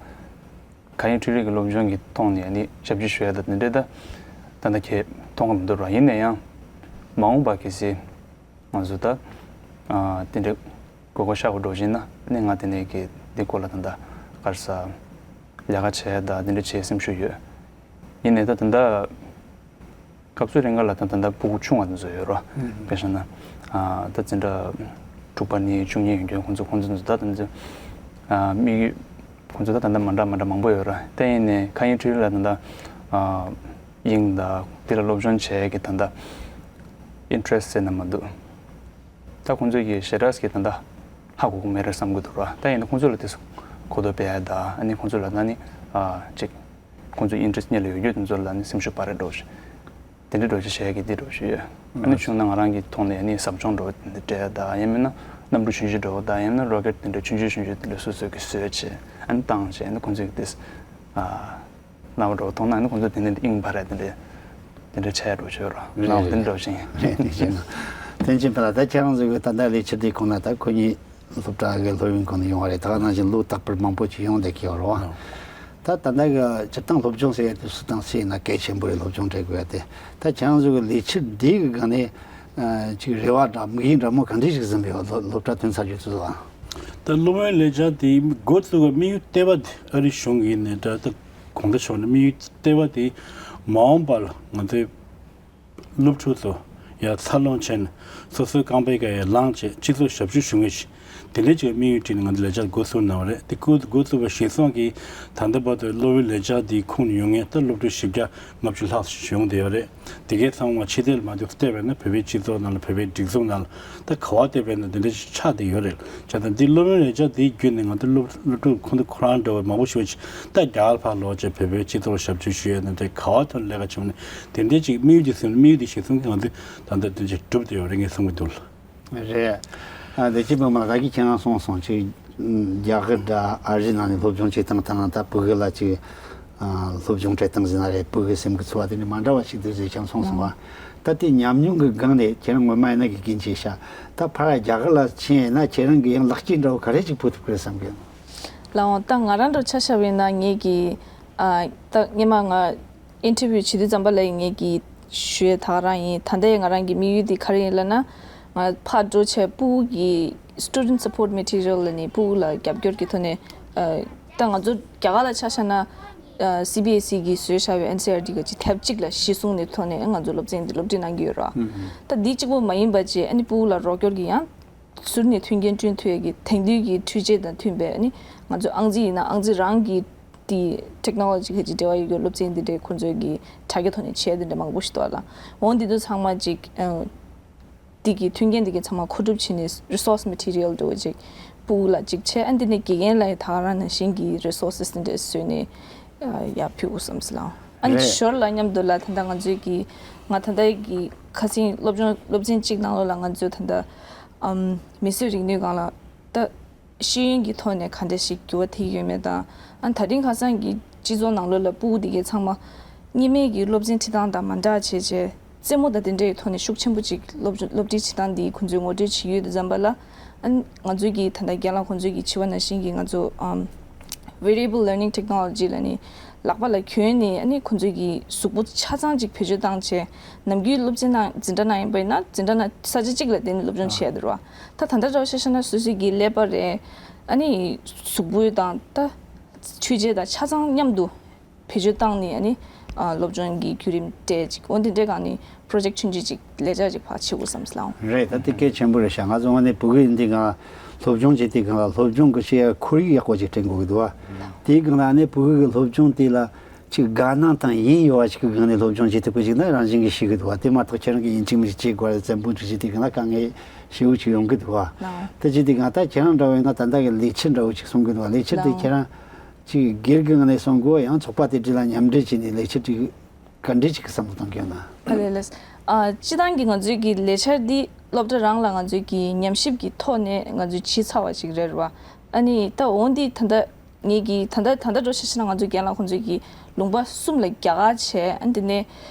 ག་ཡང་འཕྲུལ་རིག་གི་སློབ་སྦྱོང་གི་ཐོག་ནས་ཨ་ནི་ཞབས་ཕྱི་ཞུ་ཡ་ད་དེ་འདྲའི་ད་ད་ལྟ་ཁྱེད་མཐོང་གི་མི་འདུག་ར། ཡིན་ན་ཡང་མ་འོངས་པ་གལ་སྲིད། ང་ཚོ་ད་ཨ་དེ་འདྲའི་དགོས་མཁོ་ཤར་བ་འགྲོ་བཞིན་ན་ནི་ང་དེ་ནས་ཀྱི་འདི་སྐོར་ལ་ད་ལྟ་ག་རེ་ཟ་ལས་ཀ་བྱས་ད་དེ་འདྲ་བྱེད་སེམས་ཤུགས་ཡོད། ཡིན་ནའི་ད་ད་ལྟ་སྐབས་སུ་རིང་ག་ལ་ད་ད་ལྟ་ཕྲུ་གུ་ཆུང་བ་དེ་ཚོ་ཡོད་རོ། དཔེ་བཞག་ན་ཨ་ད་འཛིན་གྲྭ་དྲུག་པ་ནས་བཅུ་གཉིས་ཡོད་མཁན་ཁོང་ཚོ་ཁོང་ཚོ་ད་ད་འཛིན་ཨ་དམིགས་ཡུལ་ཁོང་ཚོ་ད་ད་ལྟ་མ་འདྲ་མ་འདྲ་མང་པོ་ཡོད་ར། དེ་ཡིན་ནའི་ཁ་ཡིན་ཁྲུས་ལ་ད་ལྟ་ཨ་དབྱིངས་དང་དེ་ལ་སློབ་སྦྱོང་བྱས་ཀྱི་ད་ལྟ་interest ཟེར་ན་མི་འདུག་ད་ཁོང་ཚོས་ཀྱི་ཞེ་དྲགས་ཀྱི་ད་ལྟ་ཧ་གོ་གི་མེད་རེད་བསམ་གྱི་འདུག་ར། ད་ཡིན་ན་ཁོང་ཚོ་ལ་དེ་གོ་རྟོགས་སྤེལ་ཡ་ད་ཨ་ནི་ཁོང་ཚོ་ལ་ད་ནི་ཨ་ཅིག་ཁོང་ཚོ་interest སྙིང་ལ་ཡོད་རྒྱུ་དེ་ཚོ་ལ་ནི་སེམས་ཤུགས་སྤར་རེ་འགྲོ་ཞིག་དེ་འདྲ་འགྲོ་ཞིག་བྱས་ཀྱི་འདི་འགྲོ་ཞིག་ཡོད། ཨ་ནི་བྱུང་ན་ང་རང་གི་ཐོག་ནས་ཨ་ནི་ཟབ་སྦྱོང་འགྲོ་འདི་སྤྲད་ཡ་ད་ཡིན་མིན་ན་གནམ་གྲུ་ཆུང་ཆུང་འགྲོ་ད་ཡིན་མིན་ན་rocket དེ་འདྲ་ཆུང་ཆུང་ཆུང་ཆུང་དེ་འདྲ་སོ་སོ་གི་བཟོས་བྱས་ཨ་ནི་བཏང་བྱས་ཨ་ནི་ཁོང་ཚོ་གི་དེ་ཨ། རྣ་བ་འགྲོ་མཐོང་ན་ནི་ཁོང་ཚོ་དེ་ནས་དབྱིངས་འཕར་ཡ་དེ་འདྲས་དེ་འདྲས་བྱས་འགྲོ་ཆོག་རོགས། རེད་རྣ་བ་དེ་འདྲ་བཞིན། རེད་རེད་བྱས་ན། ཐེངས་གཅིག་ཕ་ལ་ད་ཁྱེད་རང་ཚོ་གི་ད་ལྟ་ལས་ཕྱིར་དེ་ཁོང་ན་ད་ཁོ་གཉིས་སློབ་གྲྭ་གི་སློབ་ཡོན་ཁོ་ན་ཡོང་བ་རེད། ད་ག་ནང་བཞིན་ལོ་རྟག་པར་མང་པོ་ཅིག་ཡོང་བསྡད་ཀྱི་ཡོད་རེད་བ། ད་ད་ལྟ་གི་སྤྱིར་བཏང་སློབ་སྦྱོང་ཟེར་ཡ་དེ་སུ་དང་སུ་ཡིན་ན་གལ་ཆེན་པོ་རེད། སློབ་སྦྱོང་སྤྲད་དགོས་ཡ་དེ། ད་ཁྱེད་རང་ཚོ་གི་ལས་ཕྱིར་འདི་གི་སྒང་ནས་ཅིག་རེ་བ་འདྲ་དམིགས་ཡུལ་འདྲ་མོ་ག་འདྲས་ཞིག་འཛིན་པའི་སློབ་སློབ་གྲྭ་ཐོན་ཚར་རྗེས་སུ་ཟ། ད་སློབ་ཡོན་ལས་འཆར་དེ་འགོ་བཙུགས་པའི་དམིགས་ཡུལ་ལྟེ་བ་དེ་ཨ་རི་གཞུང་གི་ནས་འདྲ་ད། གོང་དུ་ཞུས་ནས་དམིགས་ཡུལ་ལྟེ་བ་དེ་མ་འོངས་པར་ང་ཚོའི་སློབ་ཕྲུག་ཚོ་ཡར་འཚར་ལོངས་བྱས་ནས་སོ་སོའི་རྐང་པའི་ཀ་ཡར་ལངས་བྱས་སྤྱི་ཚོགས་ཞབས་ཞུ་ཞུ་མཁན་ཞིག་དེ་འདྲའི་ཅིག་དམིགས་ཡུལ་བྲིས་ནས་ང་ཚོ་ལས་འཆར་འགོ་བཙུགས་གནང་བ་རེད། དེ་འགོ་འགོ་བཙུགས་པ་གཞིར་བཟུང་གིས་ད་ལྟ་བར་དུ་སློབ་ཡོན་ལས་འཆར་འདིའི་ཁོངས་ནས་ཡོང་མཁན་ད་སློབ་ཕྲུག་བཞི་བརྒྱ་ལྔ་བཅུ་ལྷག་ཞིག་ཡོང་བསྡད་ཡོད་རེད། དེ་གའི་ཚང་མ་ཕྱི་ཐལ་མ་འདུག་བལྟས་པས་ན། བོད་པའི་སྤྱི་ཚོགས་ནང་ལ། བོད་པའི་སྒྲིག་འཛུགས་ནང་ལ། ད་ག་བ་བལྟས་པས་ན་དེ་འདྲ་ཞིག་ཆགས་བསྡད་ཡོད་རེད། བྱས་ཙང་འདི་སློབ་ཡོན་ལས་འཆར་འདིའི་བརྒྱུད་ནས་ང་ཚོ་སློབ་སློབ་ཕྲུག་ཁོང་ཚོ་ཁོ་རང་འདྲ་བ་མང་པོ་ཞིག་ད་རྒྱ་གར་ཕར་ལོག་བྱས་བོད་པའི་སྤྱི་ཚོགས་ལ་ཞབས་ཞུ་ཞུ་ཡས་ནང་དེ་ག་བ་ཐོག་ལས་ཀ་བྱེད་མ་ནས་དེ་འདྲའི་ཅིག་དམིགས་ཡུལ་དེ་ཟིན། དམིགས་ཡུལ་དེ་གཞི་བཟུང་གིས་ང་ཚོས་ད་ལྟ་དེ་འདྲ་ཞིག་བསྒྲུབས་བསྡད་ཡོད་རེད། ངས་གསུང་གི་འདུག་ལ། རེད། ཨ། དེ་ཅི་མི་མ་ད་གི་ཁྱེད་རང་གསུངས་སོང་ཅིག་རྒྱ་གར་དང་ཨ་རི་ནང་ནས་སློབ་སྦྱོང་བྱེད་སྟངས་དང་ད་ཕྲུ་གུ་ལ་ཅིག་ཨ། སློབ་སྦྱོང་སྤྲད་སྟངས་ཟེར་ན་རེད། ཕྲུ་གུའི་སེམས་ཀྱི་ཚོར་བ་དེ་འདྲ་མ་འདྲ་བ་ཞིག་འདུག་ཟེར་ཀྱང་གསུངས་སོང་བ། ད་དེ་ཉམས་མྱོང་གི་སྒང་ནས་ཁྱེད་རང་སྔོན་མ་ཡིན་ན་དགེ་རྒན་བྱས་ཤག་ད་ཕར་རྒྱ་གར་ལ་ཕྱིན་ཡིན་ན་ཁྱེད་རང་གི་ཡང་ལེགས་སྐྱེས་འདྲ་བོ་ག་རེ་ཅིག་ཕུལ་ཐུབ་ཀྱི་རེད་བསམ་གི། ལའང་ད་ང་རང་འདྲ་ཆ་བཞག་པ་ཡིན་ན་ངེད་ཀྱི་ཨ། ད་སྔོན་མ་ང་ཨིན་ཊར་བིའུ་བྱེད་དུས་ཙམ་པ་ལ་ངེད་ཀྱི་ཞུ་ཡས་ད་ག་རང་ཡིན། ད་ལྟའི་ང་རང་གི་དམིགས་ཡུལ་དེ་ག་རེ་ཡིན་ལབ་ན། ང་ཕར་འགྲོ་བྱས་ཕྲུ་གུ་གི་student support material ལབ་ནི་ཕྲུ་གུ་ལ་རྒྱབ་སྐྱོར་གྱི་ཐོག་ནས། ཨ། ད་ང་ཚོ་རྒྱ་གར་ལ་ཆ་བཞག་ན། ཨ། སི་བི་ཨེས་ཨི་གིས་བཟོས་བཞག་པའི་ཨེན་སི་ཨར་ཊི་ག་ཅིག་དེབ་གཅིག་ལ་གཞི་བཟུང་ནས་ཐོག་ནས་ང་ཚོ་སློབ་ཚན་འདི་སློབ་ཁྲིད་གནང་གི་ཡོད་རེད་བ། ད་འདི་གཅིག་པོ་མ་ཡིན་པ་བྱས་ཨ་ནི་ཕྲུ་གུ་ལ་རོགས་སྐྱོར་གྱི་ཡང་ཟུར་ནས་མཐུན་རྐྱེན་བསྐྲུན་ཐུབ་ཡས་ཀྱི་དེང་དུས་ཀྱི་འཕྲུལ་ཆས་དང་མཐུན་པའི་ཨ་ནི་ང་ཚོ་ཨང་རྩིས་ཡིན་ན་ཨང་རྩིས་རང་གི་དེ་ཊེག་ནོ་ལོ་ཇི་ག་ཅིག་འབྲེལ་བ་ཡོད་རྒྱུ་སློབ་ཚན་འདི་འདྲའི་ཁོང་ཚོའི་གི་དྲ་རྒྱ་ཐོག་ནས་བྱས་འདི་འདྲ་མང་པོ་ཞིག་འདུག་ལ། འོ་འདི་ཚོ་ཚང་མ་ཅིག་ཨ། འདི་གི་མཐུན་རྐྱེན་འདི་གི་ཚང་མ་མཁོ་སྒྲུབ་བྱས་ནས་resource material འདྲ་བོ་ཅིག་ཕྲུ་གུ་ལ་ཅིག་བྱས། ཨ་འདི་ནས་དགེ་རྒན་ལ་ཡང་ད་ག་རང་ནང་བཞིན་གྱི་resources འདི་འདྲ་བཟོས་ནས་ཡར་ཕུལ་དགོས་བསམ་སོང་ལགས། ཨ་ནི་རེད། ཞོར་ལ་མཉམ་དུ་ལ་ད་ལྟ་ང་ཚོའི་གི་ང་ད་ལྟ་གི་ཁ་སང་སློབ་སྦྱོང་སློབ་ཚན་གཅིག་ནང་ལོགས་ལ་ང་ཚོས་ད་ལྟ་ཨམ་མིས་བཟོས་རིག་ནུས་སྒང་ལ་ད། ཤེས་ཡོན་གྱི་ཐོག་ནས་ག་འདྲ་ཞིག་འགྱུར་བ་ཐེབས་ཡོད་མེད་དང་། ཨ་ད་རིང་ཁ་སང་གི་སྤྱི་ཚོགས་ནང་ལོགས་ལ་ཕྲུ་གུ་འདི་གའི་ཚང་མ་གཉིས་སྨན་གྱི་སློབ་ཚན་ཁྲིད་སྟངས་དང་མ་འདྲ་བྱས་བྱས་རྩེད་མོ་དང་དེ་འདྲའི་ཐོག་ནས་ཤུགས་ཆེན་པོ་ཅིག་སློབ་སློབ་ཁྲིད་བྱེད་སྟངས་འདི་ཁོང་ཚོས་ངོ་སྤྲོད་བྱེད་ཡོད་དུས་ཙམ་པ་ལ། ཨ་ང་ཚོའི་གི་ད་ལྟ་རྒན་ལགས་ཁོང་ཚོའི་གི་བྱིས་པ་ནང་བཞིན་གྱི་ང་ཚོ་ཨམ་variable learning technology ལབ་ནི་ལག་པ་ལ་གྱོན་ནས་ཨ་ནི་ཁོང་ཚོའི་གི་གཟུགས་པོ་ཆ་ཚང་ཅིག་བེད་སྤྱོད་བཏང་བྱས་ནམ་རྒྱུན་སློབ་ཚན་ནང་འཛིན་གྲྭ་ནང་ཡིན་པ་ཡིན་ན་འཛིན་གྲྭ་ནང་ས་ཆ་གཅིག་ལ་བསྡད་ནས་སློབ་སྦྱོང་བྱེད་ཡ་འདུག་ར། ད་ད་ལྟ་འདྲ་བོ་ཆ་བཞག་ན་སོ་སོའི་གི་ཀླད་པ་རེད། ཨ་ནི་གཟུགས་པོ་དང་ད་འཕྲུལ་ཆས་དང་ཆ་ཚང་མཉམ་དུ་བེད་སྤྱོད་བཏང་ནས་ཨ་ནི་ཨ་སློབ་སྦྱོང་གི་བརྒྱུད་རིམ་སྤྲད་ཅིག་འོ་འདི་འདྲའི་སྒང་ནས་པྲོ་ཇེག་ཆུང་ཆུང་ཅིག་ལས་འཆར་ཅིག་ཕར་བྱེད་དགོས་བསམ་སོང་། རེད། ད་དེ་གལ་ཆེན་པོ་རེད་ཤག་ང་ཚོ་དངོས་གནས་ཕྲུ་གུ་ཡིན་དུས་སྒང་ལ་སློབ་སྦྱོང་བྱེད་དུས་སྒང་ལ་སློབ་སྦྱོང་གི་བྱེད་ཡ་ཁོར་ཡུག་ཡག་པོ་ཅིག་བསྐྲུན་དགོས་ཀྱི་འདུག་བ། དེའི་སྒང་ལ་ཨ་ནི་ཕྲུ་གུ་གི་སློབ་སྦྱོང་དེ་ལ་ཅིག་དགའ་སྣང་དང་དབྱིངས་ཡོད་པ་ཞིག་གི་སྒང་ནས་སློབ་སྦྱོང་བྱེད་ཐུབ་པ་ཞིག་ན་རང་བཞིན་གྱིས་ཤེས་ཀྱི་འདུག་བ། དེ་མ་གཏོགས་ཁྱེད་རང་གིས་ཡིན་གཅིག་མིན་གཅིག་བྱེད་དགོས་རེད། བཙན་པོ་འདྲ་བྱེད་དུས་སྒང་ལ་དཀའ་ངལ་ཞེ་པོ་ཅིག་ཡོང་གི་འདུག་བ། དེ་བྱེད་དུས་སྒང་ད་ཁྱེད་རང་འདྲ་བོ་ཡིན་ན་ད་ལྟ་གི་ལས་འཆར་འདྲ་བོ་ཅིག་གསུང་གི་འདུག་བ། ལས་འཆར་དེ་ཁྱེད་རང་ཅིག་སྒེར་གྱི་ངོས་ནས་གསུང་དགོས། ཡང་ཚོགས་པ་དེ་འདྲ་ལ་མཉམ་འབྲེལ་བྱས་ནས་ལས་འཆར་ཅིག་ག་འདྲ་ཅིག་གི་བསམ་བློ་གཏོང་གི་ཡོད་ན། ཨ་ལས་ལས། ཨ་སྤྱི་བཏང་གི་ང་ཚོའི་གི་ལས་འཆར་འདི་སློབ་གྲྭ་རང་ལ་ང་ཚོའི་གི་ཉམས་ཞིབ་ཀྱི་ཐོག་ནས་ང་ཚོས་བྱས་ཚར་བ་ཞིག་རེད་བ། ཨ་ནི་ད་འོ་འདི་ད་ལྟ་ངེད་ཀྱི་ད་ལྟ་ད་ལྟ་འགྲོ་ཤེས་ཤེ་ན་ང་ཚོའི་རྒན་ལགས་ཁོང་ཚོའི་གི་ལུང་པ་གསུམ་ལ་རྒྱ་གར་བྱས། ཨ་འདི་ནས་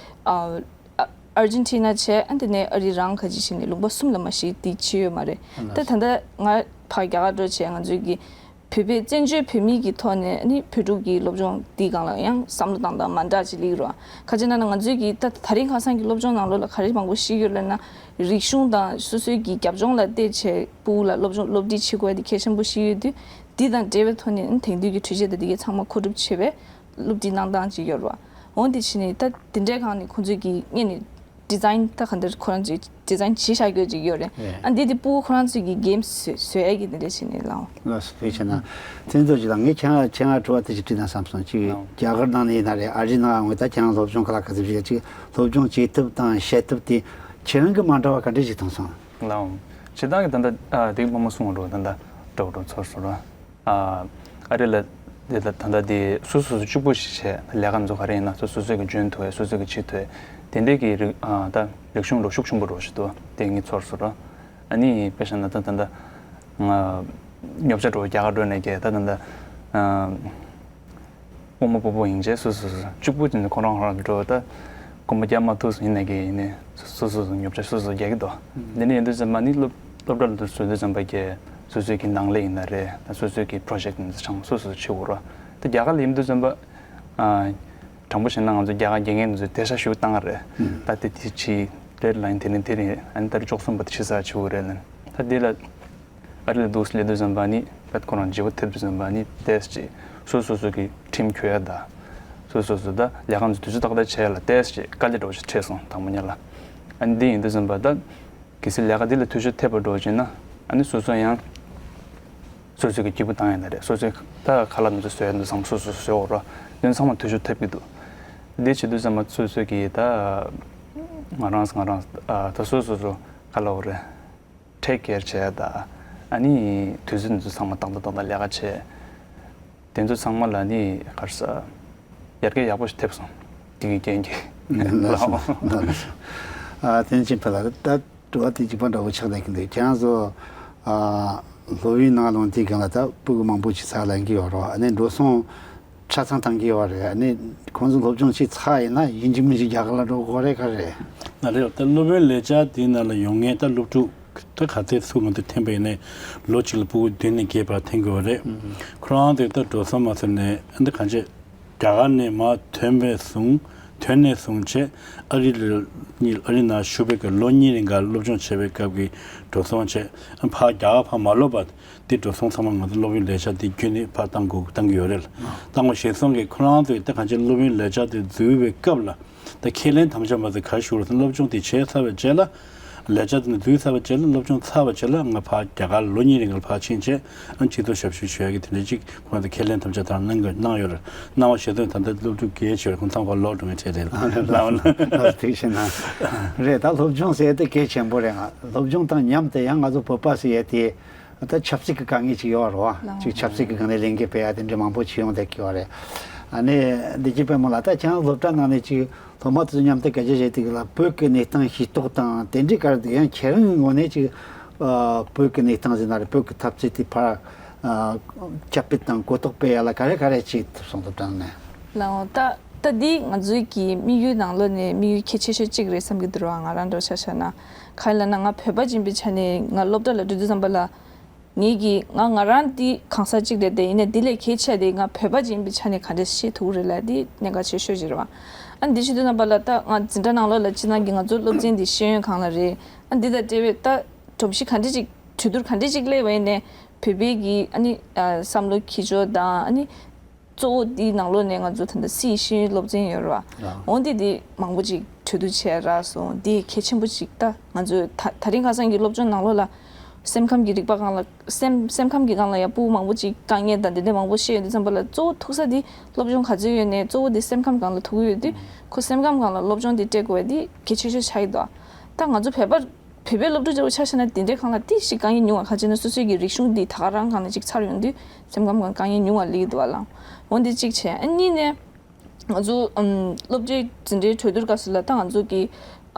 ཨ་ཨར་ཇེན་ཊི་ན་བྱས། ཨ་འདི་ནས་ཨ་རི་རང་ག་ཅིག་བྱས་ནས་ལུང་པ་གསུམ་ལ་མ་ཞིག་འདི་བྱས་ཡོད་མ་རེད། ད་ད་ལྟ་ང་ཕར་རྒྱ་གར་འགྲོ་བྱས་ང་ཚོའི་གི་བོད་པའི་བཙན་བྱོལ་བོད་མིའི་གི་ཐོག་ནས་ནི་བོད་ཕྲུག་གི་སློབ་སྦྱོང་འདིའི་སྒང་ལ་ཡང་བསམ་བློ་བཏང་སྟངས་མ་འདྲ་ཅིག་སླེབས་ཀྱི་རེད། ག་ཅི་ན་ན་ང་ཚོའི་གི་ད་ད་རིང་ཁ་སང་གི་སློབ་སྦྱོང་ནང་ལོགས་ལ་ག་རེ་མང་པོ་ཤེས་ཡོད་ལབ་ན་རིག་གཞུང་དང་སོ་སོའི་གི་རྒྱབ་ལྗོངས་ལ་བལྟས་བྱས་ཕྲུ་གུ་ལ་སློབ་སྦྱོང་སློབ་ཁྲིད་བྱེད་དགོས་ཡ་དེ་གལ་ཆེན་པོ་ཤེས་ཡོད་དུས་འདི་དང་འབྲེལ་བའི་ཐོག་ནས་ནི་དེང་དུས་ཀྱི་འཕྲུལ་ཆས་དང་འདི་གའི་ཚང་མ་མཁོ་སྒྲུབ་བྱས་པའི་སློབ་ཁྲིད་གནང་སྟངས་ཅིག་ཡོད་རེད་བ། འོ་འདི་བྱས་ནས་ད་འདི་འདྲའི་སྒང་ནས་ཁོང་ཚོས་གི་སྔོན་ནས་ཌི་ཛའིན་ད་ག་འདིར་ཁོ་རང་ཚོས་ཌི་ཛའིན་བྱས་བཞག་རྒྱུ་ཅིག་ཡོད་རེད། ཨ་འདི་དེ་ཕྲུ་གུ་ཁོ་རང་ཚོས་ཀྱི་གེམ་བཟོ་བཟོ་ཡས་ཀྱི་འདི་འདྲ་བྱས་ནས་ལའོ། ལགས་སོ། ཐུགས་རྗེ་གནང་། ཐེངས་ཐོག་ཅིག་ལ་ངས་ཁྱེད་ང་ཁྱེད་ང་དྲི་བ་དེ་ཅིག་དྲིས་ན་བསམ་སོང་། ཅིག་ལའོ། རྒྱ་གར་ནང་ནས་ཡིན་ན་རེད། ཨ་རི་ནང་ངོས་ད་ཁྱེད་རང་སློབ་སྦྱོང་ག་ལ་ག་ཚོད་བྱས་ཅིག་སློབ་སྦྱོང་བྱེད་ཐབས་དང་བྱེད་ཐབས་དེ་ཁྱེད་རང་གི་མ་འདྲ་བ་ག་འདྲ་ཞིག་མཐོང་སོང་། ལའོ། སྤྱིར་བཏང་གི་ད་ལྟ་ཨ་དེ་གི་ཕ་མ་གསུང་བ་འགྲོ་ད་ལྟ་འགྲོ་འགྲོ་ཚོར་སོང་ར། ཨ་ཨ་རི་ལ་དེ་ལ་ད་ལྟ་དེ་སོ་སོ་སོ་གཅིག་པོ་ཞིག་བྱས་ལས་ཀ་འཛུགས་ག་རེ་ཡིན་ན་སོ་སོ་སོ་གི་འཇོན་ཐུབ་པའི་སོ་སོ་གི་བྱེད་ཐུབ་པའི་དེ་འདྲའི་གི་རིག་ཨ་ད་རིག་གཞུང་འགྲོ་ཤུགས་ཆེན་པོ་འགྲོ་ཞིག་འདུག་དེ་ངས་ཚོར་སོང་ར། ཨ་ནི་དཔེ་བཞག་ན་ད་ད་ལྟ་ང་ཉོ་ཆ་འགྲོ་རྒྱ་གར་འགྲོ་ནས་ཀྱི་ད་ད་ལྟ་ཨ། དབུ་མ་སྤོ་བོ་ཡིན་ཅེས་སོ་སོ་སོ་གཅིག་པུ་ཅིག་ནས་ཁོ་རང་ཁོ་རང་གི་འགྲོ་ད་གོམ་པ་རྒྱག་མ་ཐུབ་སོང་ཡིན་ནའི་གི་ཡིན་ནའི་སོ་སོ་སོ་ཉོ་ཆ་སོ་སོ་རྒྱག་གི་འདུག་འདི་ནས་ཡིན་དུས་ཙམ་པ་ནི་སློབ་སློབ་གྲྭ་ལ་འདུག་བཟོ་དུས་ཙམ་པ་གི་སོ་སོའི་གི་ནང་ལས་ཡིན་ན་རེད། ད་སོ་སོའི་གི་པྲོ་ཇེག་འདི་ཚོ་ཚང་མ་སོ་སོ་བྱེད་དགོས་རེད། ད་རྒྱ་གར་ལ་ཡིན་དུས་ཙམ་པ་ཨ་དྲང་པོ་བཤད་ན་ང་ཚོ་རྒྱ་གར་དགེ་རྒན་འདི་ཚོས་དེ་ཤ་ཞུ་བཏང་རེད། ད་དེ་དེ་བྱས་ཌེཌ་ལའིན་དེ་རིང་དེ་རིང་ཨ་ནི་ད་རེས་བཅུ་གསུམ་པ་དེ་ཕྱི་ཚར་བྱེད་དགོས་རེད་ལབ། ད་འདི་ལ་ཨ་རི་ལ་འདུག་སླེབས་དུས་ཙམ་པ་ནི་ད་ཁོ་རང་བརྗེ་པོ་ཐེབས་དུས་ཙམ་པ་ནི་ཏེས་ཅིག་སོ་སོ་སོ་གི་ཁྲིམས་འཁྱོལ་ཡ་ད་སོ་སོ་སོ་ད་ལས་ཀ་ཚོ་དུས་ཚོད་ཏག་ཏག་བྱས་ལ་ཏེས་ཅིག་དཀའ་ལས་འགྲོ་ཞིག་འཕྲད་སོང་དང་པོ་ཉིད་ལ། ཨ་ནི་འདི་ཡིན་དུས་ཙམ་པ་ད་གལ་སྲིད་ལས་ཀ་འདི་ལ་འཐུས་ཤོར་ཐེབས་པ་འགྲོ་བྱས་ན་ཨ་ནི་སོ་སོ་ཡང་སོ་སོ་གི་སྐྱིད་པོ་བཏང་ཡ་ད་རེད། སོ་སོའི་ད་ཁ་ལག་ཚོ་བཟོ་ཡ་འདུག་ཚང་མ་སོ་སོ་བཟོ་འོ་ར་དོན་ཚང་མ་འཐུས་ཤོར་ཐེབས་ཀྱི་འདུག་འདི་བྱེད་དུས་ཙམ་པ་སོ་སོ་གི་ད། ང་རང་ང་རང་ད་སོ་སོ་སོ་ག་ལ་འོ་རེད། take care བྱས་ད། ཨ་ནི་དུས་ཚོད་འདི་ཚོ་ཚང་མ་ཏག་ཏག་ཏག་ཏག་ལས་ཀ་བྱས། དེ་ཚོ་ཚང་མ་ལ་ནི་ག་རེ་ཟ། ཡར་རྒྱས་ཡག་པོ་ཞིག་ཐེབས་སོང་། དེ་གི་རྐྱེན་གྱིས། ལགས་སོ། ལགས་སོ། ཨ་དེ་ཕྱིན་ཕ་ལ་ད་དྲི་བ་དེ་གཅིག་པ་འདྲ་བོ་ཆགས་བསྡད་ཀྱི་འདུག་ཁྱེད་རང་ཚོ་ཨ་སློབ་ཡོན་ནང་ལོངས་དེའི་སྒང་ལ་ད་སྤུ་གུ་མང་པོ་ཞིག་ཚར་ལེན་གྱི་ཡོད་རེད། ཨ་ནི་འགྲོ་སོང་ཆ་ཚང་བཏང་གི་ཡོད་རེད། ཨ་ནི་ཁོང་ཚོ་སློབ་སྦྱོང་བྱས་ཚར་ཡིན་ན་ཡིན་གཅིག་མིན་གཅིག་རྒྱ་གར་ལ་འགྲོ་དགོས་རེད་ག་རེད། ང་རེད། ད་སློབ་ཡོན་ལས་འཆར་དེའི་ནང་ལ་ཡོང་མཁན་ད་སློབ་ཕྲུག་ད་ག་ཚད་ཚུགས་མི་འདུག་འཐེན་པ་ཡིན་ནའི་ལོ་གཅིག་ལ་སྤུ་གུ་བདུན་ནས་བརྒྱད་བར་འཐེན་དགོས་པ་རེད། ཁོ་རང་དེ་ད་འགྲོ་སོང་མ་ཚར་ནས་ཨ་འདི་གང་བྱེད། རྒྱ་གར་ནས་མར་ཐོན་པའི་བཟུང་ཐོན་ནས་བཟུང་བྱས་ཨ་རི་ལ་གཉིས་ཨ་རི་ནང་བཞུགས་པའི་སྐབས་ལོ་གཉིས་རིང་ག་སློབ་སྦྱོང་བྱས་པའི་སྐབས་ཀྱི་འགྲོ་སོང་བྱས་ཨ་ཕར་རྒྱ་གར་ཕར་མ་ལོག་པ་འདི་འགྲོ་སོང་ཚང་མ་ང་ཚོ་སློབ་ཡོན་ལས་འཆར་འདི་བརྒྱུད་ནས་ཕར་བཏང་དགོས་བཏང་གི་ཡོད་རེད། བཏང་བ་ཞེས་སོང་གི་ཁོ་རང་ཚོས་ད་གང་ཅི་སློབ་ཡོན་ལས་འཆར་འདི་འཛུལ་བའི་སྐབས་ལ་ད་ཁས་ལེན་དམ་བཅའ་མ་ཟད་ག་ཞུ་རོགས་སློབ་སྦྱོང་འདི་བྱས་ཚར་བའི་རྗེས་ལ། ལས་འཆར་དེ་ནི་བསྡུས་ཚར་བ་བྱས་ལ་སློབ་སྦྱོང་ཚར་བ་བྱས་ལ་ང་ཕར་རྒྱ་གར་ལོ་གཉིས་རིང་ལ་ཕར་ཕྱིན་བྱས་ཨ་སྤྱི་ཚོགས་ཞབས་ཞུ་ཞུ་ཡ་གི་དེ་འདྲ་ཅིག་ཁོང་ཚོ་ཁས་ལེན་དམ་བཅའ་དང་གནང་དགོས་གནང་ཡོད་རེད། གནང་བ་ཞེས་དོན་ད་ལྟ་སློབ་ཕྲུག་གལ་ཆེ་བར་ཁོང་ཚང་ཁོ་ལོག་འགྲོ་མཁན་བྱས་རེད། ལགས་སོ། ཐུགས་རྗེ་ཆེ་གནང་། རེད། ད་སློབ་སྦྱོང་ཟེར་དེ་གལ་ཆེན་པོ་རེད། ང་སློབ་སྦྱོང་དང་མཉམ་དུ་ཡང་ང་ཚོ་བོད་པ་ཟེར་ཡ་དེ་ད་ཆབ་སྲིད་ཀྱི་དཀའ་ངལ་ཅིག་ཡོད་རེད་བ། ཅིག་ཆབ་སྲིད་ཀྱི་སྒང་ནས་ལས་འགུལ་སྤེལ་ཡ་དེ་འདྲ་མང་པོ་ཅིག་ཡོང་བསྡད་ཀྱི་ཡོད་རེད། ཨ་ནི་འདི་ཅིག་དཔེ་མོ་ལ་ད་ཁྱེད་རང་སློབ་གྲྭ་ནང་ནས་ཅིག་སློབ་མ་དེ་ཚོ་མཉམ་དུ་སྐད་ཆ་བཤད་དུས་ལ་བོད་ཀྱི་གནས་སྟངས་ཤེས་རྟོགས་དང་དེ་འདྲའི་སྐོར་དེ་ཡང་ཁྱེད་རང་གི་ངོས་ནས་ཅིག་ཨ་བོད་ཀྱི་གནས་སྟངས་ཟེར་ན་རེད། བོད་ཀྱི་འཐབ་རྩོད་དེ་ཕར་ཨ་ཁྱབ་སྤེལ་དང་གོ་རྟོགས་སྤེལ་ཡ་ལ་ག་རེ་ག་རེ་བྱེད་ཐུབ་སོང་། སློབ་གྲྭ་ནས། ལའོ་ད་ད་འདི་ང་ཚོའི་གི་དམིགས་ཡུལ་ནང་ལོགས་ནས་དམིགས་ཡུལ་གལ་ཆེ་ཤོས་གཅིག་རེད་བསམ་གྱི་འདུག་ར། ང་རང་འདྲ་བོ་ཆ་བཞག་ན་ག་རེ་ལབ་ན་ང་བོད་པ་ཡིན་པའི་ཆ་ནས་ང་སློབ་གྲྭ་ལ་འགྲོ་དུས་ཙམ་པ་ལ། ངེད་ཀྱིས་ང་ང་རང་འདི་གང་ཟག་གཅིག་རེད་དེ་ཡིན་ནའི་འདི་ལས་གལ་ཆེ་བ་དེ་ང་བོད་པ་ཅིག་ཡིན་པའི་ཆ་ནས་ག་འདྲས་ཤེས་ཐུབ་ཀྱི་རེད་ལབ་འདི་གནད་འགག་ཆེ་ཤོས་ཅིག་རེད་བ། ཨ་འདི་བྱེད་དུས་རྣམ་པ་ལ་ད་ང་འཛིན་གྲྭ་ནང་ལོགས་ལ་སྤྱིར་བཏང་གི་ང་ཚོ་སློབ་ཚན་འདི་ཤེས་ཡོན་སྒང་ལ་རེད། ཨ་འདི་དང་འབྲེལ་བའི་ད་སྒྲོམ་གཞི་ག་འདྲས་ཅིག་གྲོས་བསྡུར་ག་འདྲས་ཅིག་སླེབས་པ་ཡིན་ནའི་བོད་པའི་གི་ཨ་ནི་བསམ་བློ་འཁྱེར་ཕྱོགས་དང་ཨ་ནི། གཙོ་བོ་འདིའི་ནང་ལོགས་ནས་ང་ཚོ་ད་ལྟ་སི་ཡི་ཤེས་ཡོན་སློབ་ཚན་ཡོད་རེད་བ། འོ་འདི་འདི་མང་པོ་ཅིག་གྲོས་བསྡུར་བྱས་རག་སོང་། འདི་གལ་ཆེན་པོ་ཅིག་ད་ང་ཚོས་ད་ད་རིང་ཁ་སང་གི་སློབ་སྦྱོང་ནང་ལོགས་ལ་སེམས་ཁམས་ཀྱི་རིག་པ་སྒང་ལ་སེམས་སེམས་ཁམས་ཀྱི་སྒང་ལ་ཡང་སྤུ་གུ་མང་པོ་ཅིག་དཀའ་ངལ་དང་འདི་འདྲ་མང་པོ་བཤད་ཡོང་དུས་ཙམ་པ་ལ་གཙོ་བོ་ཐུག་ས་འདི་སློབ་སྦྱོང་ག་ཚོད་ཡོད་ནའི་གཙོ་བོ་འདི་སེམས་ཁམས་སྒང་ལ་ཐུག་གི་ཡོད་དུས་ཁོ་སེམས་ཁམས་སྒང་ལ་སློབ་སྦྱོང་འདི་སྤྲད་དགོས་པ་འདི་གལ་ཆེ་ཤོས་ཆགས་ཀྱི་འདུག་ད་ང་ཚོ་བོད་པ། བོད་པའི་སློབ་ཕྲུག་འདྲ་བོ་ཆ་བཞག་ན་དེ་འདྲའི་སྒང་ལ་ཏིག་ཞིག་དཀའ་ངལ་ཉུང་བ་གང་བྱས་ན་སོ་སོའི་གི་རིག་གཞུང་འདི་ད་ག་རང་སྒང་ནས་ཅིག་ཚར་ཡོང་དུས་སེམས་ཁམས་སྒང་དཀའ་ངལ་ཉུང་བ་སླེབས་ཀྱི་འདུག་བ་ལང་། འོ་འདི་གཅིག་བྱས། ཨ་གཉིས་ནས་ང་ཚོ་ཨམ་སློབ་གྲྭའི་འཛིན་གྲྭའི་གྲོས་བསྡུར་སྐབས་སུ་ལ་ད་ང་ཚོ་གི་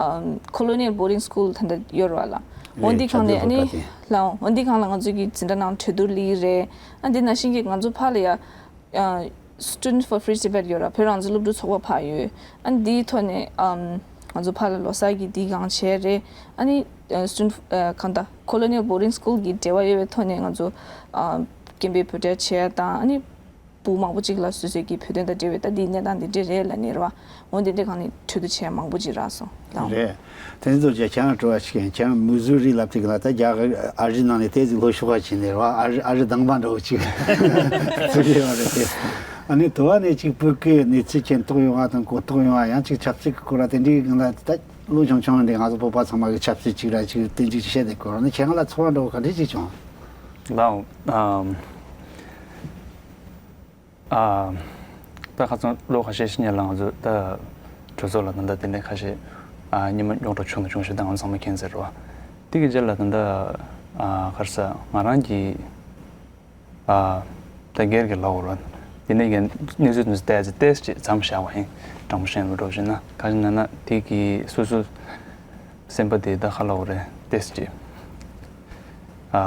ཨམ་Colonial Boarding School ད་ལྟ་ཡོད་རེད་བ་ལང་། འོ་འདི་སྒང་ནས་ཨ་ནི་ལང་འོ་འདི་སྒང་ལ་ང་ཚོ་གི་འཛིན་གྲྭ་ནང་གྲོས་བསྡུར་སླེབས་ཀྱི་རེད། ཨ་འདི་ནང་བཞིན་གི་ང་ཚོ་ཕར་ལ་ཡ། ཨ། Students for Free Tibet ཡོད་ར། བོད་རང་བཙན་སློབ་ཕྲུག་ཚོགས་པ་ཕར་ཡོད། ཨ་ནི་འདིའི་ཐོག་ནས་ཨམ་ང་ཚོ་ཕར་ལ་ལོ་གསར་གྱི་འདི་སྒང་བྱས་རེད། ཨ་ནི་ཨ་Student ཨ་གང་ལྟར་Colonial Boarding School གི་འབྲེལ་བ་ཡོད་པའི་ཐོག་ནས་ང་ཚོ་ཨ་རྐྱེན་པས་བོད་འབྲེལ་བྱས་དང་ཨ་ནི་སྤུ་གུ་མང་པོ་ཅིག་ལ་སོ་སོའི་གི་བོད་དོན་དང་འབྲེལ་བའི་ད་འདིའི་གནས་སྟངས་འདི་འདྲས་རེད་ལབ་ནས་རེད་བ། འོ་འདི་འདྲས་སྒང་ནས་གྲོས་བསྡུར་བྱས་མང་པོ་ཅིག་རག་སོང་ལགས། རེད། དེ་ཚོ་བྱས་ཁྱེད་རང་དྲི་བ་ཞིག་ཡིན། ཁྱེད་རང་མི་ཟུ་རི་ལབ་དུས་ལ་ད་རྒྱ་གར་ཨ་རི་ནང་ནས་ཏོག་ཙམ་ལྷོ་ཕྱོགས་པ་ཅིག་ནས་རེད་བ། ཨ་རི་ཨ་རི་དང་པ་འདྲ་བོ་ཅིག་ཚུར་ཡོང་བ་རེད་དེ། ཨ་ནི་དུ་བ་ནས་ཅིག་བོད་ཀྱི་གནས་ཚུལ་མཁྱེན་རྟོགས་ཡོང་བ་དང་གོ་རྟོགས་ཡོང་བ། ཡང་ཅིག་ཆབ་སྲིད་ཀྱི་སྐོར་ལ་དེ་འདྲའི་སྒང་ལ་ད་ལོ་ཆུང་ཆུང་འདི་ང་ཚོ་བོད་པ་ཚང་མ་གི་ཆབ་སྲིད་ཅིག་ར་ཅིག་དེ་འདྲ་ཅིག་བཤད་བསྡད་ཀྱི་ཡོད་རེད། ཨ་ནི་ཁྱེད་རང་ལ་ཚོར་བ་འདྲ་བོ་ག་འདྲ་ཅིག་བྱུང་། ལགས། ཨམ། ཨ། ད་ཁ་སང་ལོ་ཁ་ཤས་ཤིག་སྔོན་ལ་ང་ཚོ་ད་གྲོས་ཚོགས་ལ་ད་ལྟ་དེ་འདྲའི་ཁ་ཤས་ཨ་ཉི་མ་རྙོག་དྲ་བྱུང་དང་བྱུང་བཞིན་ད་ང་ཚོ་ཚང་མ་མཁྱེན་གསལ་རེད་བ། དེ་གི་རྗེས་ལ་ད་ལྟ་ཨ་ག་རེ་ཟེར་ང་རང་གི་ཨ་ད་སྒེར་གྱི་ལབ་དགོས་རེད། དེ་ནས་ཀྱི་གནས་ཚུལ་དེ་ཚོ་ཏོག་ཙམ་ཏོག་ཙམ་ཅིག་མཚམས་བཞག་པ་ཡིན། དྲང་པོ་བཤད་ན་འགྲོ་བཞིན་ན་ག་ཅི་ན་ན་དེ་གི་སོ་སོ་སེམས་པ་དེ་ད་ག་ལབ་དགོས་རེད། ཏོག་ཙམ་ཅིག་ཨ།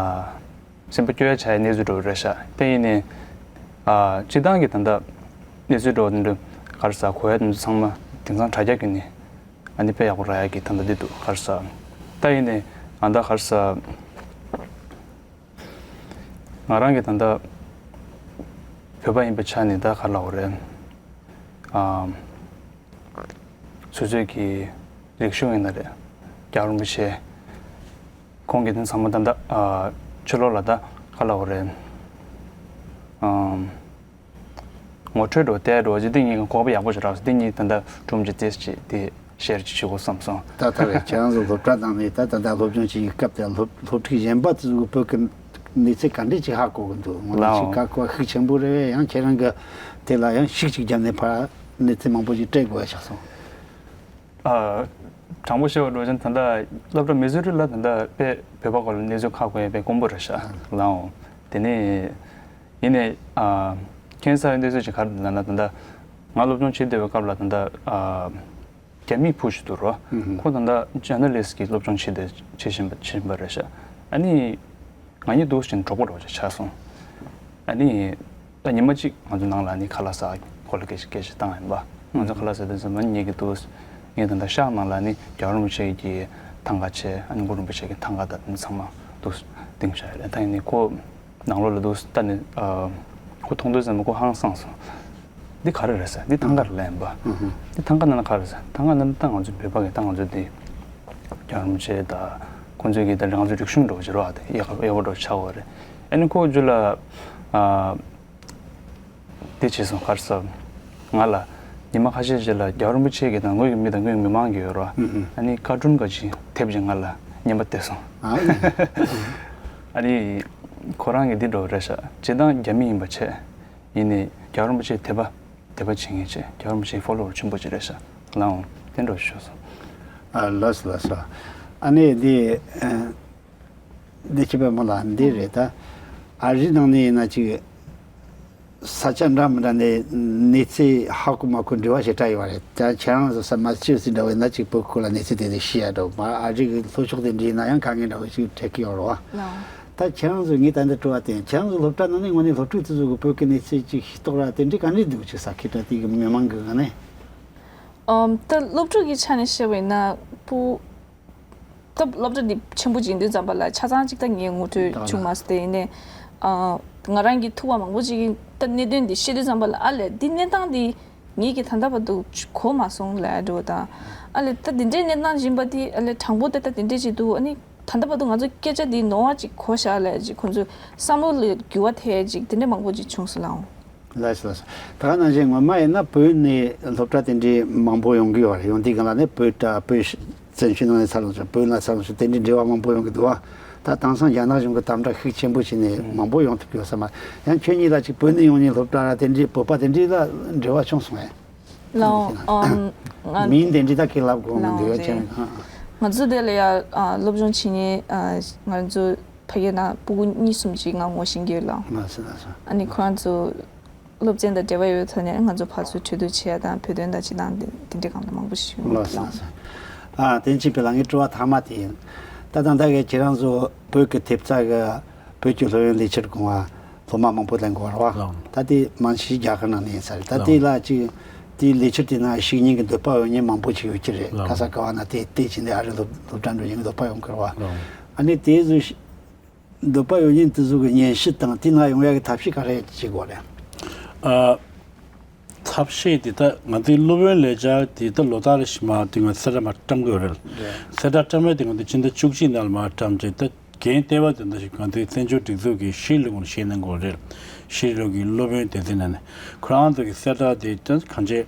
སེམས་པ་སྐྱོ་ཡ་ཆགས་ཡའི་གནས་ཚུལ་འདྲ་བོ་རེད་ཤག་དེ་ཡིན་ནའི། ཨ། སྤྱིར་བཏང་གི་ད་ལྟ་གནས་ཚུལ་འདྲ་བོ་འདི་འདྲ་ག་རེ་ཟ་གོ་ཡ་དེ་ཚོ་ཚང་མ་དེང་སང་དྲ་རྒྱ་བརྒྱུད་ནས་ཨ་ནི་དཔེ་ཡག་པོ་རག་ཡ་གི་ད་ལྟ་འདི་འདུག་ག་རེ་ཟ། ད་ཡིན་ནའི་ང་ད་ག་རེ་ཟ། ང་རང་གི་ད་ལྟ་བོད་པ་ཡིན་པའི་ཆ་ནས་ད་ག་རེ་ལབ་དགོས་རེད། ཨ། སོ་སོའི་གི་རིག་གཞུང་ཡིན་ན་རེད། རྒྱལ་བ་རིན་པོ་ཆེ་ཁོང་གིས་དེ་ཚང་མ་ད་ལྟ་ཨ་ཕྱི་ལོགས་ལ་ད་ག་ལབ་དགོས་རེད། ཨམ། ངོ་སྤྲོད་འགྲོ་བསྡད་འགྲོ་ཅིག་དེ་གཉིས་ཀྱི་གོ་བ་ཡག་པོ་ཞིག་རག་སོང་། དེ་གཉིས་ད་ལྟ་སྒྲུང་ཅིག་བཙལ་ཅིག་དེ་ཤེར་ཅིག་བྱེད་དགོས་བསམ་སོང་། ད་ལྟ་རེད། ཁྱེད་རང་ཚོ་སློབ་གྲྭ་ནང་ནས་ད་ད་ལྟ་སློབ་སྦྱོང་བྱེད་ཀྱི་སྐབས་དེ་སློབ་སློབ་ཕྲུག་གཞན་པ་ཚོས་བོད་ཀྱི་གནས་ཚུལ་ག་འདྲས་ཅིག་ཧ་གོ་གི་འདུག་ངོ་མ་ཞིག་ལའོ། ཧ་གོ་བ་ཤུགས་ཆེན་པོ་རེད། ཡང་ཁྱེད་རང་གི་དེ་ལ་ཡང་ཤུགས་ཅིག་བརྒྱབ་ནས་ཕར་གནས་ཚུལ་མང་པོ་ཞིག་སྤྲད་དགོས་ཡ་ཆགས་སོང་། ཨ། དྲང་པོ་བཤད་པ་འགྲོ་ཅན་ད་ལྟ་སློབ་གྲྭ་མི་བཟོ་རིགས་ལ་ད་ལྟ་དཔེ་བོད་པ་སྐོར་ལ་གནས་ཚུལ་ཁག་པོ་ཡོད་པའི་དཀོན་པོ་རེད་ཤག་ལའོ། དེ་ནས་ཡིན་ནས་ཨ། ཁྱེད་ས་ཡོད་འདི་ཚོ་ཅིག་ག་རེ་ལབ་ན་ད་ལྟ་ང་སློབ་སྦྱོང་བྱེད་བསྡད་པའི་སྐབས་ལ་ད་ལྟ་ཨ། རྒྱ་མི་བུ་ཞིག་འདུག་རོ། ཁོ་ད་ལྟ་ཇར་ན་ལིསི་གི་སློབ་སྦྱོང་བྱེད་བསྡད་བྱེད་བཞིན་པ་བྱེད་བཞིན་པ་རེད་ཤག་ཨ་ནི། ང་གཉིས་འདུག་ཅིང་གྲོགས་པོ་འདྲ་བོ་ཅིག་ཆགས་སོང་། ཨ་ནི། ད་ཉི་མ་གཅིག་ང་ཚོ་ནང་ལ་ནི་ཁ་ལག་ཟ་སྐོར་ལ་སྐད་ཆ་སྐད་ཆ་བཏང་ཡིན་པ། ང་ཚོ་ཁ་ལག་ཟ་དུས་ཙམ་པ་ངེད་ཀྱི་འདུག་ངས་ད་ལྟ་ཤག་ནང་ལ་ནི་རྒྱལ་བ་རིན་པོ་ཆེ་གི་ཐང་ག་བྱས། ཨ་ནི་གུ་རུ་རིན་པོ་ཆེ་གི་ཐང་ག་དང་ཚང་མ་འདུག་བཏིང་བཞག་ཡོད་རེད། ད་ཡིན་ནི་ཁོ་ནང་ལོགས་ལ་འདུག་ལྟ་ནི་ཨ། ཁོ་མཐོང་དུས་ཙམ་པ་ཁོ་ཧང་སངས་སོང་། འདི་ག་རེ་རེད་ཟེར། འདི་ཐང་ག་རེད་ལབ་ཡིན་པ། འདི་ཐང་ག་ནང་ལ་ག་རེ་ཟེར། ཐང་ག་ནང་ལ་ད་ང་ཚོ་བོད་པ་གི་ད་ང་ཚོ་འདི་རྒྱལ་བ་རིན་པོ་ཆེ་ད་ཁོང་ཚོའི་གི་ད་ང་ཚོའི་རིག་གཞུང་འདྲ་བོ་ཅིག་རེད་པ། དེ་གཡས་གཡས་པ་འདྲ་བོ་ཆགས་པ་རེད། ཨ་ནི་ཁོ་རྒྱུད་ལ་ཨ། དེ་བྱས་སོང་། ག་རེ་ཟེར། ང་ལ་ཉི་མ་ཁ་ཤས་ཤིག་ལ་རྒྱལ་བ་རིན་པོ་ཆེ་གི་ད་ངོས་ཀྱི་མི་ད་ངོས་ཀྱི་མི་མང་གི་ཡོད་རེད་པ། ཨ་ནི་བཀའ་དྲུང་ག་ཅིག་ཐེབས་ཅིག་ང་ལ་བརྙན་པ་སྟེར་སོང་། ཨ་ནི་ཁོ་རང་གི་འདི་འདྲ་བོ་རེད་ཤག་སྤྱིར་བཏང་རྒྱ་མི་ཡིན་པ་བྱས། ཡིན་ནའི་རྒྱལ་བ་རིན་པོ་ཆེ་དད་པ་དད་པ་བྱེད་མཁན་བྱས། རྒྱལ་བ་རིན་པོ་ཆེའི་ཕོ་ལོ་ཝར་ཆེན་པོ་ཅིག་རེད་ཤག་ལའོ། དེ་འདྲ་ཞུ་སོང་། ཨ་ལགས་སོ་ལགས་སོ། ཨ་ནི་འདི་ཨ། འདི་ཅི་པའི་མོ་ལ་འདི་རེད་ད། ཨ་རི་ནང་ནས་ཡིན་ན་ཅིག་ས་ཆ་འདྲ་མི་འདྲ་ནས་གནས་ཚུལ་ཧ་གོ་མ་གོ་འབྲེལ་བ་ཞེ་དྲག་ཡོད་པ་རེད། ད་ཁྱེད་རང་ཚོ་ས་མ་ཆི་སི་འདྲ་བས་ན་ཅིག་བོད་སྐོར་ལ་གནས་ཚུལ་དེ་དེ་ཤེས་ཡ་འདྲ་བོ་མ། ཨ་རི་གི་ལྷོ་ཕྱོགས་དེ་འདྲ་ཡིན་ན་ཡང་དཀའ་ངལ་འདྲ་བོ་ཞིག་འཕྲད་ཀྱི་ཡོད་རེད་པ། ལགས། ད་ཁྱེད་རང་ཚོ་ངས་ད་འདི་དྲི་བ་དེ། ཁྱེད་རང་ཚོ་སློབ་གྲྭ་ནང་ནས་དངོས་གནས་སློབ་ཕྲུག་དེ་ཚོ་གི་བོད་ཀྱི་གནས་ཚུལ་ཅིག་ཤེས་རྟོགས་ར་དེ་འདྲའི་ག་འདྲའི་འདུག་ཅིག་ས་ཁྱེད་ད་དེ་གི་མི་མང་གི་ངོས་ནས། ཨམ། ད་སློབ་ཕྲུག་གི་ཆ་ནས་བཤད་པ་ཡིན་ན་སྤུ། ད་སློབ་གྲྭ་འདི་ཆེན་པོ་ཅིག་ཡིན་དུས་ཙམ་པ་ལ་ཆ་ཚང་ཅིག་ད་ངས་ངོ་སྤྲོད་བྱུང་མ་སོང་། དེ་ཡིན་ནའི་ཨ། ང་རང་གི་ཐུག་པ་མང་པོ་ཅིག་གིས་ད་གནད་དོན་འདི་བཤད་དུས་ཙམ་པ་ལ་ཨ་ལས་འདི་གནས་སྟངས་འདི། ངེད་ཀྱིས་ད་ལྟ་བར་དུ་གོ་མ་སོང་ལབ་འགྲོ་དང་། ཨ་ལས་ད་འདི་འདྲའི་གནས་སྟངས་ཡིན་པ་དེ་ཨ་ལས་དྲང་པོ་ཏག་ཏག་དེ་འདྲས་ཅིག་འདུག་ཨ་ནི་ད་ལྟ་བར་དུ་ང་ཚོ་སྐད་ཆ་འདི་ནོར་བ་ཅིག་གོ་བཞག་ལབ་ཅིག་ཁོང་ཚོའི་བསམ་བློ་ལ་འགྱུར་བ་ཐེབས་ཅིག་དེ་འདྲས་མང་པོ་ཅིག་བྱུང་སོང་ལགས། ལགས་སོ་ལགས་སོ། ད་ག་ནང་བཞིན་ངོ་མ་ཡིན་ན་བོད་ནས་སློབ་གྲྭ་དེ་འདྲས་མང་པོ་ཡོང་གི་ཡོད་རེད། ཡོང་དུས་སྒང་ལ་ནི་བོད་ད་བོད་བཙན་བྱོལ་ནང་ནས་འཚར་ལོངས་བྱུང་། བོད་ནང་འཚར་ལོངས་བྱུང་། དེ་འདྲའི་འབྲེལ་བ་མང་པོ་ཡོང་གི་འདུག་བ། ད་དེང་སང་རྒྱ་ནག་གཞུང་གི་དམ་དྲག་ཤུགས་ཆེན་པོ་བྱས་ནས་མང་པོ་ཡོང་ཐུབ་ཀྱི་ཡོད་ས་མ་རེད། ཡང་ཁྱོད་གཉིས་ལ་ཅིག་བོད་ནས་ཡོང་མཁན་སློབ་གྲྭ་ར་དེ་འདྲའི་བོད་པ་དེ་འདྲའི་ལ་འབྲེལ་བ་བྱུང་སོང་ངས། ལའོ། ཨམ། ང་མིང་དེ་འདྲའི་ད་ཁྱེད་ལབ་དགོས་མི་འདུག་ཡ། ལའོ་ཁྱེད་རེད། ང་ཚོ་དེ་ལ་ཡ་ཨ་སློབ་སྦྱོང་བྱེད་མཁན་ཨ་ང་ཚོ་ཕ་གི་ན་སྤུ་གུ་གཉིས་གསུམ་ཅིག་ང་ངོ་ཤེས་ཀྱི་ཡོད་ལགས། ལགས་སོ་ལགས་སོ། ཨ་ནི་ཁོ་རང་ཚོ་སློབ་ཚན་དང་འབྲེལ་བ་ཡོད་ཐོག་ནས་ང་ཚོ་ཕར་ཚུར་གྲོས་བསྡུར་བྱེད་ཡ་དང་བོད་དོན་དང་སྤྱི་བཏང་དེ་དེ་འདྲའི་སྒང་ལ་མང་པོ་ཞིག་ཡོང་གི་འདུག་ལགས། ལགས་སོ་ལགས་སོ། ཨ་དེ་ཕྱིན་པ་ལ་ངའི་དྲི་བ་མཐའ་མ་དེ་ཡིན། ད་ད་ལྟ་གི་ཁྱེད་རང་ཚོ་བོད་ཀྱི་ཐེབས་རྩ་གི་བོད་ཀྱི་སློབ་ཡོན་ལས་འཆར་སྐོང་བ་སློབ་མ་མང་པོ་ལེན་དགོས་རེད་བ། ལགས། ད་དེ་མང་ཆེ་རྒྱ་གར་ནང་ནས་ཡིན་ས་རེད། ད་དེ་ལགས། ལ་ཅིག་དེའི་ལས་འཆར་དེ་ནང་ཞུགས་སྙིང་གི་འདོད་པ་ཡོད་མཁན་མང་པོ་ཞིག་ཡོད་ཀྱི་རེད། ལགས། ག་ས་ག་བ་ན་དེ་དེ་བྱས་ནས་ཨ་རི་སློབ་སློབ་གྲྭ་འགྲོ་སྙིང་གི་འདོད་པ་ཡོང་གི་རེད་བ། ལགས། ཨ་ནི་དེ་ཚོ་ཞིག་འདོད་པ་ཡོད་མཁན་དེ་ཚོ་གི་སྙན་ཞུ་དང་དེ་ནང་ཡོང་ཡག་གི་ཐབས་ཤེས་ག་རེ་བྱེད་དགོས་རེད། ཨ། ཐབས་ཤེས་དེ་ད་ང་ཚོའི་སློབ་ཡོན་ལས་འཆར་དེ་ད་ལོ་ལྟར་རེ་བཞིན་མར་དེ་ང་གསལ་བསྒྲགས་མར་བཀྲམ་དགོས་རེད། རེད། གསལ་བསྒྲགས་བཀྲམ་ཡས་དེ་ང་ཚོ་ཕྱི་ཟླ་བཅུ་གཅིག་ནང་ལ་མར་བཀྲམ་རྗེས་ད་འགན་ལྟེ་བ་དེ་འདྲ་ཞིག་ང་ཚོའི་བཙན་བྱོལ་སྒྲིག་འཛུགས་ཀྱི་ཤེས་རིག་ལས་ཁུངས་ལ་བཞེས་གནང་དགོས་རེད། ཤེས་རིག་ལས་ཁུངས་ཀྱི་སློབ་ཡོན་སྡེ་ཚན་ནང་ནས་ཁོ་རང་ཚོ་གི་གསལ་བསྒྲགས་དེ་ད་གང་ཅི།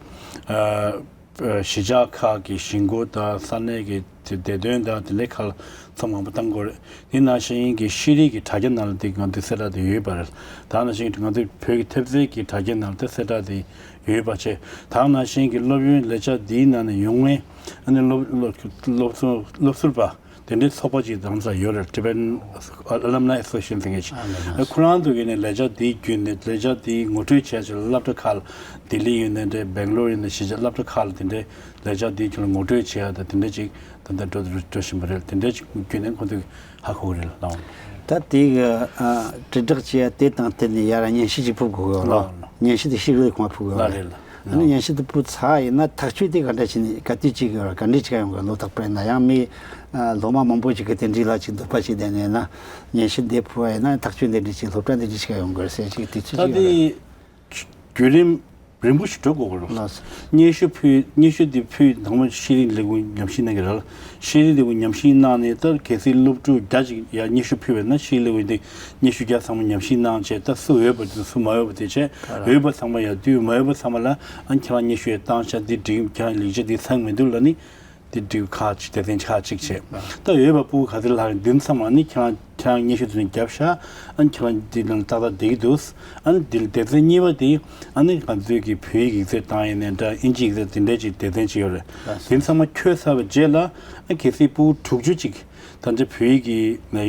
ཨ། གཞིས་ཆགས་ཁག་གི་གཞིས་འགོ་དང་ས་གནས་ཀྱི་བདེ་དོན་དང་དེ་འདྲའི་ཁག་ལ་ཚོགས་མང་པོ་བཏང་དགོས་རེད། དེ་ནང་བཞིན་གྱི་ཤེས་རིག་གི་དྲ་རྒྱ་ནང་ལ་དེ་ང་ཚོའི་གསལ་བསྒྲགས་དེ་ཡོད་པ་རེད། ད་ནང་བཞིན་ང་ཚོའི་བོད་ཀྱི་ཐེབས་རྩའི་གི་དྲ་རྒྱ་ནང་ལ་དེ་གསལ་བསྒྲགས་དེ་ཡོད་པ་བྱས། ད་ནང་བཞིན་གྱི་སློབ་ཡོན་ལས་འཆར་འདིའི་ནང་ནས་ཡོང་མཁན་ཨ་ནི་སློབ་སློབ་སློབ་ཟུར་སློབ་ཟུར་པ་དེ་འདྲའི་ཚོགས་པ་ཅིག་རྡ་རམ་ས་ལ་ཡོད་རེད། Tibetan Alumni Association ཟེར་མཁན་ཅིག་ཨ་ལགས། ཁོ་རང་ཚོ་གིས་ནི་ལས་འཆར་འདིའི་བརྒྱུད་ནས་ལས་འཆར་འདི་ངོ་སྤྲོད་བྱས་ཚེ་སློབ་གྲྭ་ཁག་ལ་ལྡི་ལི་ཡིན་ནའི་འདྲ། སྦེང་ལོར་ཡིན་ནའི་གཞིས་ཆགས་སློབ་གྲྭ་ཁག་ལ་དེ་འདྲའི་ལས་འཆར་འདིའི་ཁྱོན་ལ་ངོ་སྤྲོད་བྱེད་ཡ་དང་དེ་འདྲ་ཅིག་ད་ལྟ་འགྲོ་འགྲོ་བཞིན་པ་རེད། དེ་འདྲ་ཅིག་བརྒྱུད་ནས་ཁོང་ཚོས་ཧ་གོ་གི་རེད་ལགས། ད་དེ་གི་ཨ་དྲིལ་བསྒྲགས་བྱེད་ཡ་དེ་དང་དེ་ནས་ཡར་སྙན་ཞུ་ཅིག་ཕུལ་དགོས་ཀྱི་ཡོད་ལགས། ལགས། སྙན་ཞུ་དེ་ཤེས་རིག་ཁོང་ཕུལ་དགོས་ཡོད་རེད། ལགས། ཨ་ནི་སྙན་ཞུ་དེ་ཕུལ་ཚར་ཡིན་ན་ཐག་གཅོད་དེ་ག་འདྲ་བྱས་ནས་ག་དུས་བྱེད་ཀྱི་ཡོད་རེད། ག་འདྲས་བྱེད་ཀྱི་ཡོང་གི་རེད། ལོ་རྟག་པར་ཡིན་ན་ཡང་མི་ཨ་སློབ་མ་མང་པོ་ཞིག་གིས་དེ་འདྲའི་ལ་ཅིག་འདོད་པ་བྱེད་བསྡད་ནས་ཡིན་ན་སྙན་ཞུ་དེ་ཕུལ་བ་ཡིན་ན་ཐག་གཅོད་འདི་འདྲས་བྱེད། སློབ་གྲྭ་འདི་འདྲས་བྱེད་ཀྱི་ཡོང་གི་རེད་ཟེར་ཅིག་དུས་ཚོད་ཅིག་ཡོད་རེད། བརྒྱུད་རིམ་རིང་པོ་ཞིག་འགྲོ་དགོས་ཀྱི་རེད། ལགས་སོ། སྙན་ཞུ་ཕུལ། སྙན་ཞུ་འདི་ཕུལ་དང་པོ་ཤེས་རིག་ལས་ཁུངས་ཉམས་ཞིབ་གནང་གི་རེད། ཤེས་རིག་ལས་ཁུངས་ཉམས་ཞིབ་གནང་ནས་ད་གལ་སྲིད་སློབ་ཕྲུག་བརྒྱ་ཅིག་ཡར་སྙན་ཞུ་ཕུལ་བས་ན་ཤེས་རིག་ལས་ཁུངས་འདི་སྙན་ཞུ་བརྒྱ་ཚང་མ་ཉམས་ཞིབ་གནང་བྱས་ད་སུ་འོས་པ་དེ་སུ་མ་འོས་པ་དེ་བྱས། ཨ་ར། འོས་པ་ཚང་མ་ཡར་བསྡུས། མ་འོས་པ་ཚང་མ་ལ་ཨ་ཁྱེད་རང་སྙན་ཞུ་ཡར་བཏང་ཤག་འདི་འགྲིག་ཁྱེད་རང་ལེགས་ཆ་འདི་ཚང་མི་འདུག་ལབ་ནི། དེ་འགྲིག་ཁག་ཅིག་སྡེ་ཚན་ཁག་ཅིག་བྱས། ད་འོས་པ་ཕྲུ་གུ་ག་ཚོད་ལྷག་འདི་ཚང་མ་ནི་ཁྱེད་རང་ཁྱེད་རང་སྙན་ཞུ་དེ་ཚོ་བརྒྱབ་ཤག་ཨ་ནི་ཁྱེད་རང་འདི་ནང་ཏག་ཏག་བསྡད་ཀྱི་འདུག་ཨ་ནི་འདི་སྡེ་ཚན་གཉིས་པ་དེ་ཨ་ནི་ང་ཚོའི་གི་བོད་ཡིག་ཡིག་ཚད་བཏང་ཡས་ནས་འདྲ་ཨིན་ཇི་ཡིག་ཚད་དེ་འདྲས་ཅིག་སྡེ་ཚན་ཅིག་ཡོད་རེད། དེ་ཚང་མ་འཁྱོལ་ཚར་བའི་རྗེས་ལ་ཨ་གལ་སྲིད་ཕྲུ་གུ་དྲུག་ཅུ་ཅིག་ད་ལྟ་བོད་ཡིག་གི་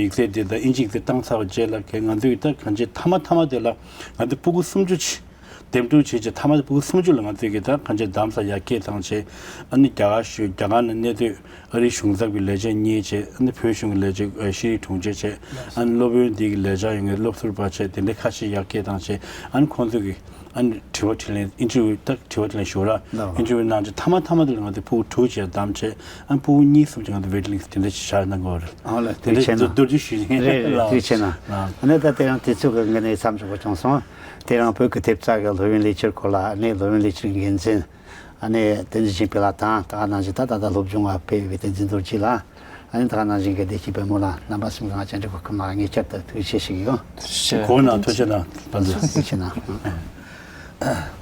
ཡིག་ཚད་དེ་དང་ཨིན་ཇི་ཡིག་ཚད་བཏང་ཚར་བའི་རྗེས་ལ་གལ་ང་ཚོའི་གི་ད་གང་ཅི་མཐའ་མ་མཐའ་མ་དེ་ལ་ང་ཚོ་ཕྲུ་གུ་སུམ་ཅུ་ཅིག་འདེམས་སྒྲུག་བྱས་རྗེས་མཐའ་མ་ཕྲུ་གུ་སུམ་ཅུ་ལ་ང་ཚོས་ཀྱི་ད་གང་ཅི་གདམ་ས་ཡར་སྐྱེལ་བཏང་བྱས། ཨ་ནི་རྒྱ་གར་ཞུ་རྒྱ་གར་ནང་གནས་སྡོད་ཨ་རིའི་གཞུང་ཚབ་ཀྱི་ལས་བྱེད་གཉིས་བྱས། ཨ་ནི་བོད་གཞུང་གི་ལས་བྱེད་ཨ་ཤེས་རིག་དྲུང་ཆེ་བྱས། ཨ་ནི་སློབ་ཡོན་འདི་གི་ལས་འཆར་ཡོང་མཁན་སློབ་ཟུར་པ་བྱས། དེ་འདྲའི་ཁ་ཤས་ཡར་སྐྱེལ་བཏང་བྱས། ཨ་ནི་ཁོང་ཚོས་ཀྱི་ཨ་ནི་དྲི་བ་དྲིས་ལན་ཨིན་ཊར་བིའུ་ད་དྲི་བ་དྲིས་ལན་ཞུ་ར་ལགས། ཨིན་ཊར་བིའུ་གནང་བྱས་མཐའ་མ་མཐའ་མ་དེ་ལ་ང་ཚོས་ཕྲུ་གུ་དྲུག་བྱས་གདམ་བྱས། ཨ་ནི་ཕྲུ་གུ་གཉིས་གསུམ་ཅིག་ང་ཚོ་ཝེ་ཊིང་ལིསི་དེ་འདྲ་ཞིག་བཞག་གནང་གི་ཡོད་རེད། ཨ་ལ་དེ་དེ་འདྲ་བྱས་ན་མཛུབ་མོ་བསྡུར་རྒྱུ་ཞུ་ཡིན་རེད་ལགས། ཐུགས་རྗེ་ཆེ་གནང་། ཨ་ནི་ད་དེ་རིང་དུས་ཚོད་ཀྱི་དངོས་གནས་མཚམས་འཇོག་པ་བྱུང་སོང་། དེ་རིང་བོད་ཀྱི་ཐེབས་རྩ་གི་སློབ་ཡོན་ལས་འཆར་སྐོར་ལ་ཨ་ནི་སློབ་ཡོན་ལས་འཆར་འགན་འཛིན་ཨ་ནི་བསྟན་འཛིན་ཆོས་འཕེལ་ལགས་དང་། ད་ག་ནང་བཞིན་ད་ད་ལྟ་སློབ་སྦྱོང་བ་སྤེལ་བའི་བསྟན་འཛིན་རྡོ་རྗེ་ལགས། ཨ་ནི་ད་ག་ནང་བཞིན་གྱི་བདེ་སྐྱིད་པད་མོ་ལགས། རྣམ་པ་གསུམ་གྱི་ང་བཅར་འདྲི་གོ་སྐབས་གནང་བ་ངས་བསྐྱར་དུ་ཐུགས་རྗེ་ཆེ་ཞུ་གི་ཡོད། ཐུགས་རྗེ་ཆེ་གནང་། ཐུགས་རྗེ་ཆེ་གནང་།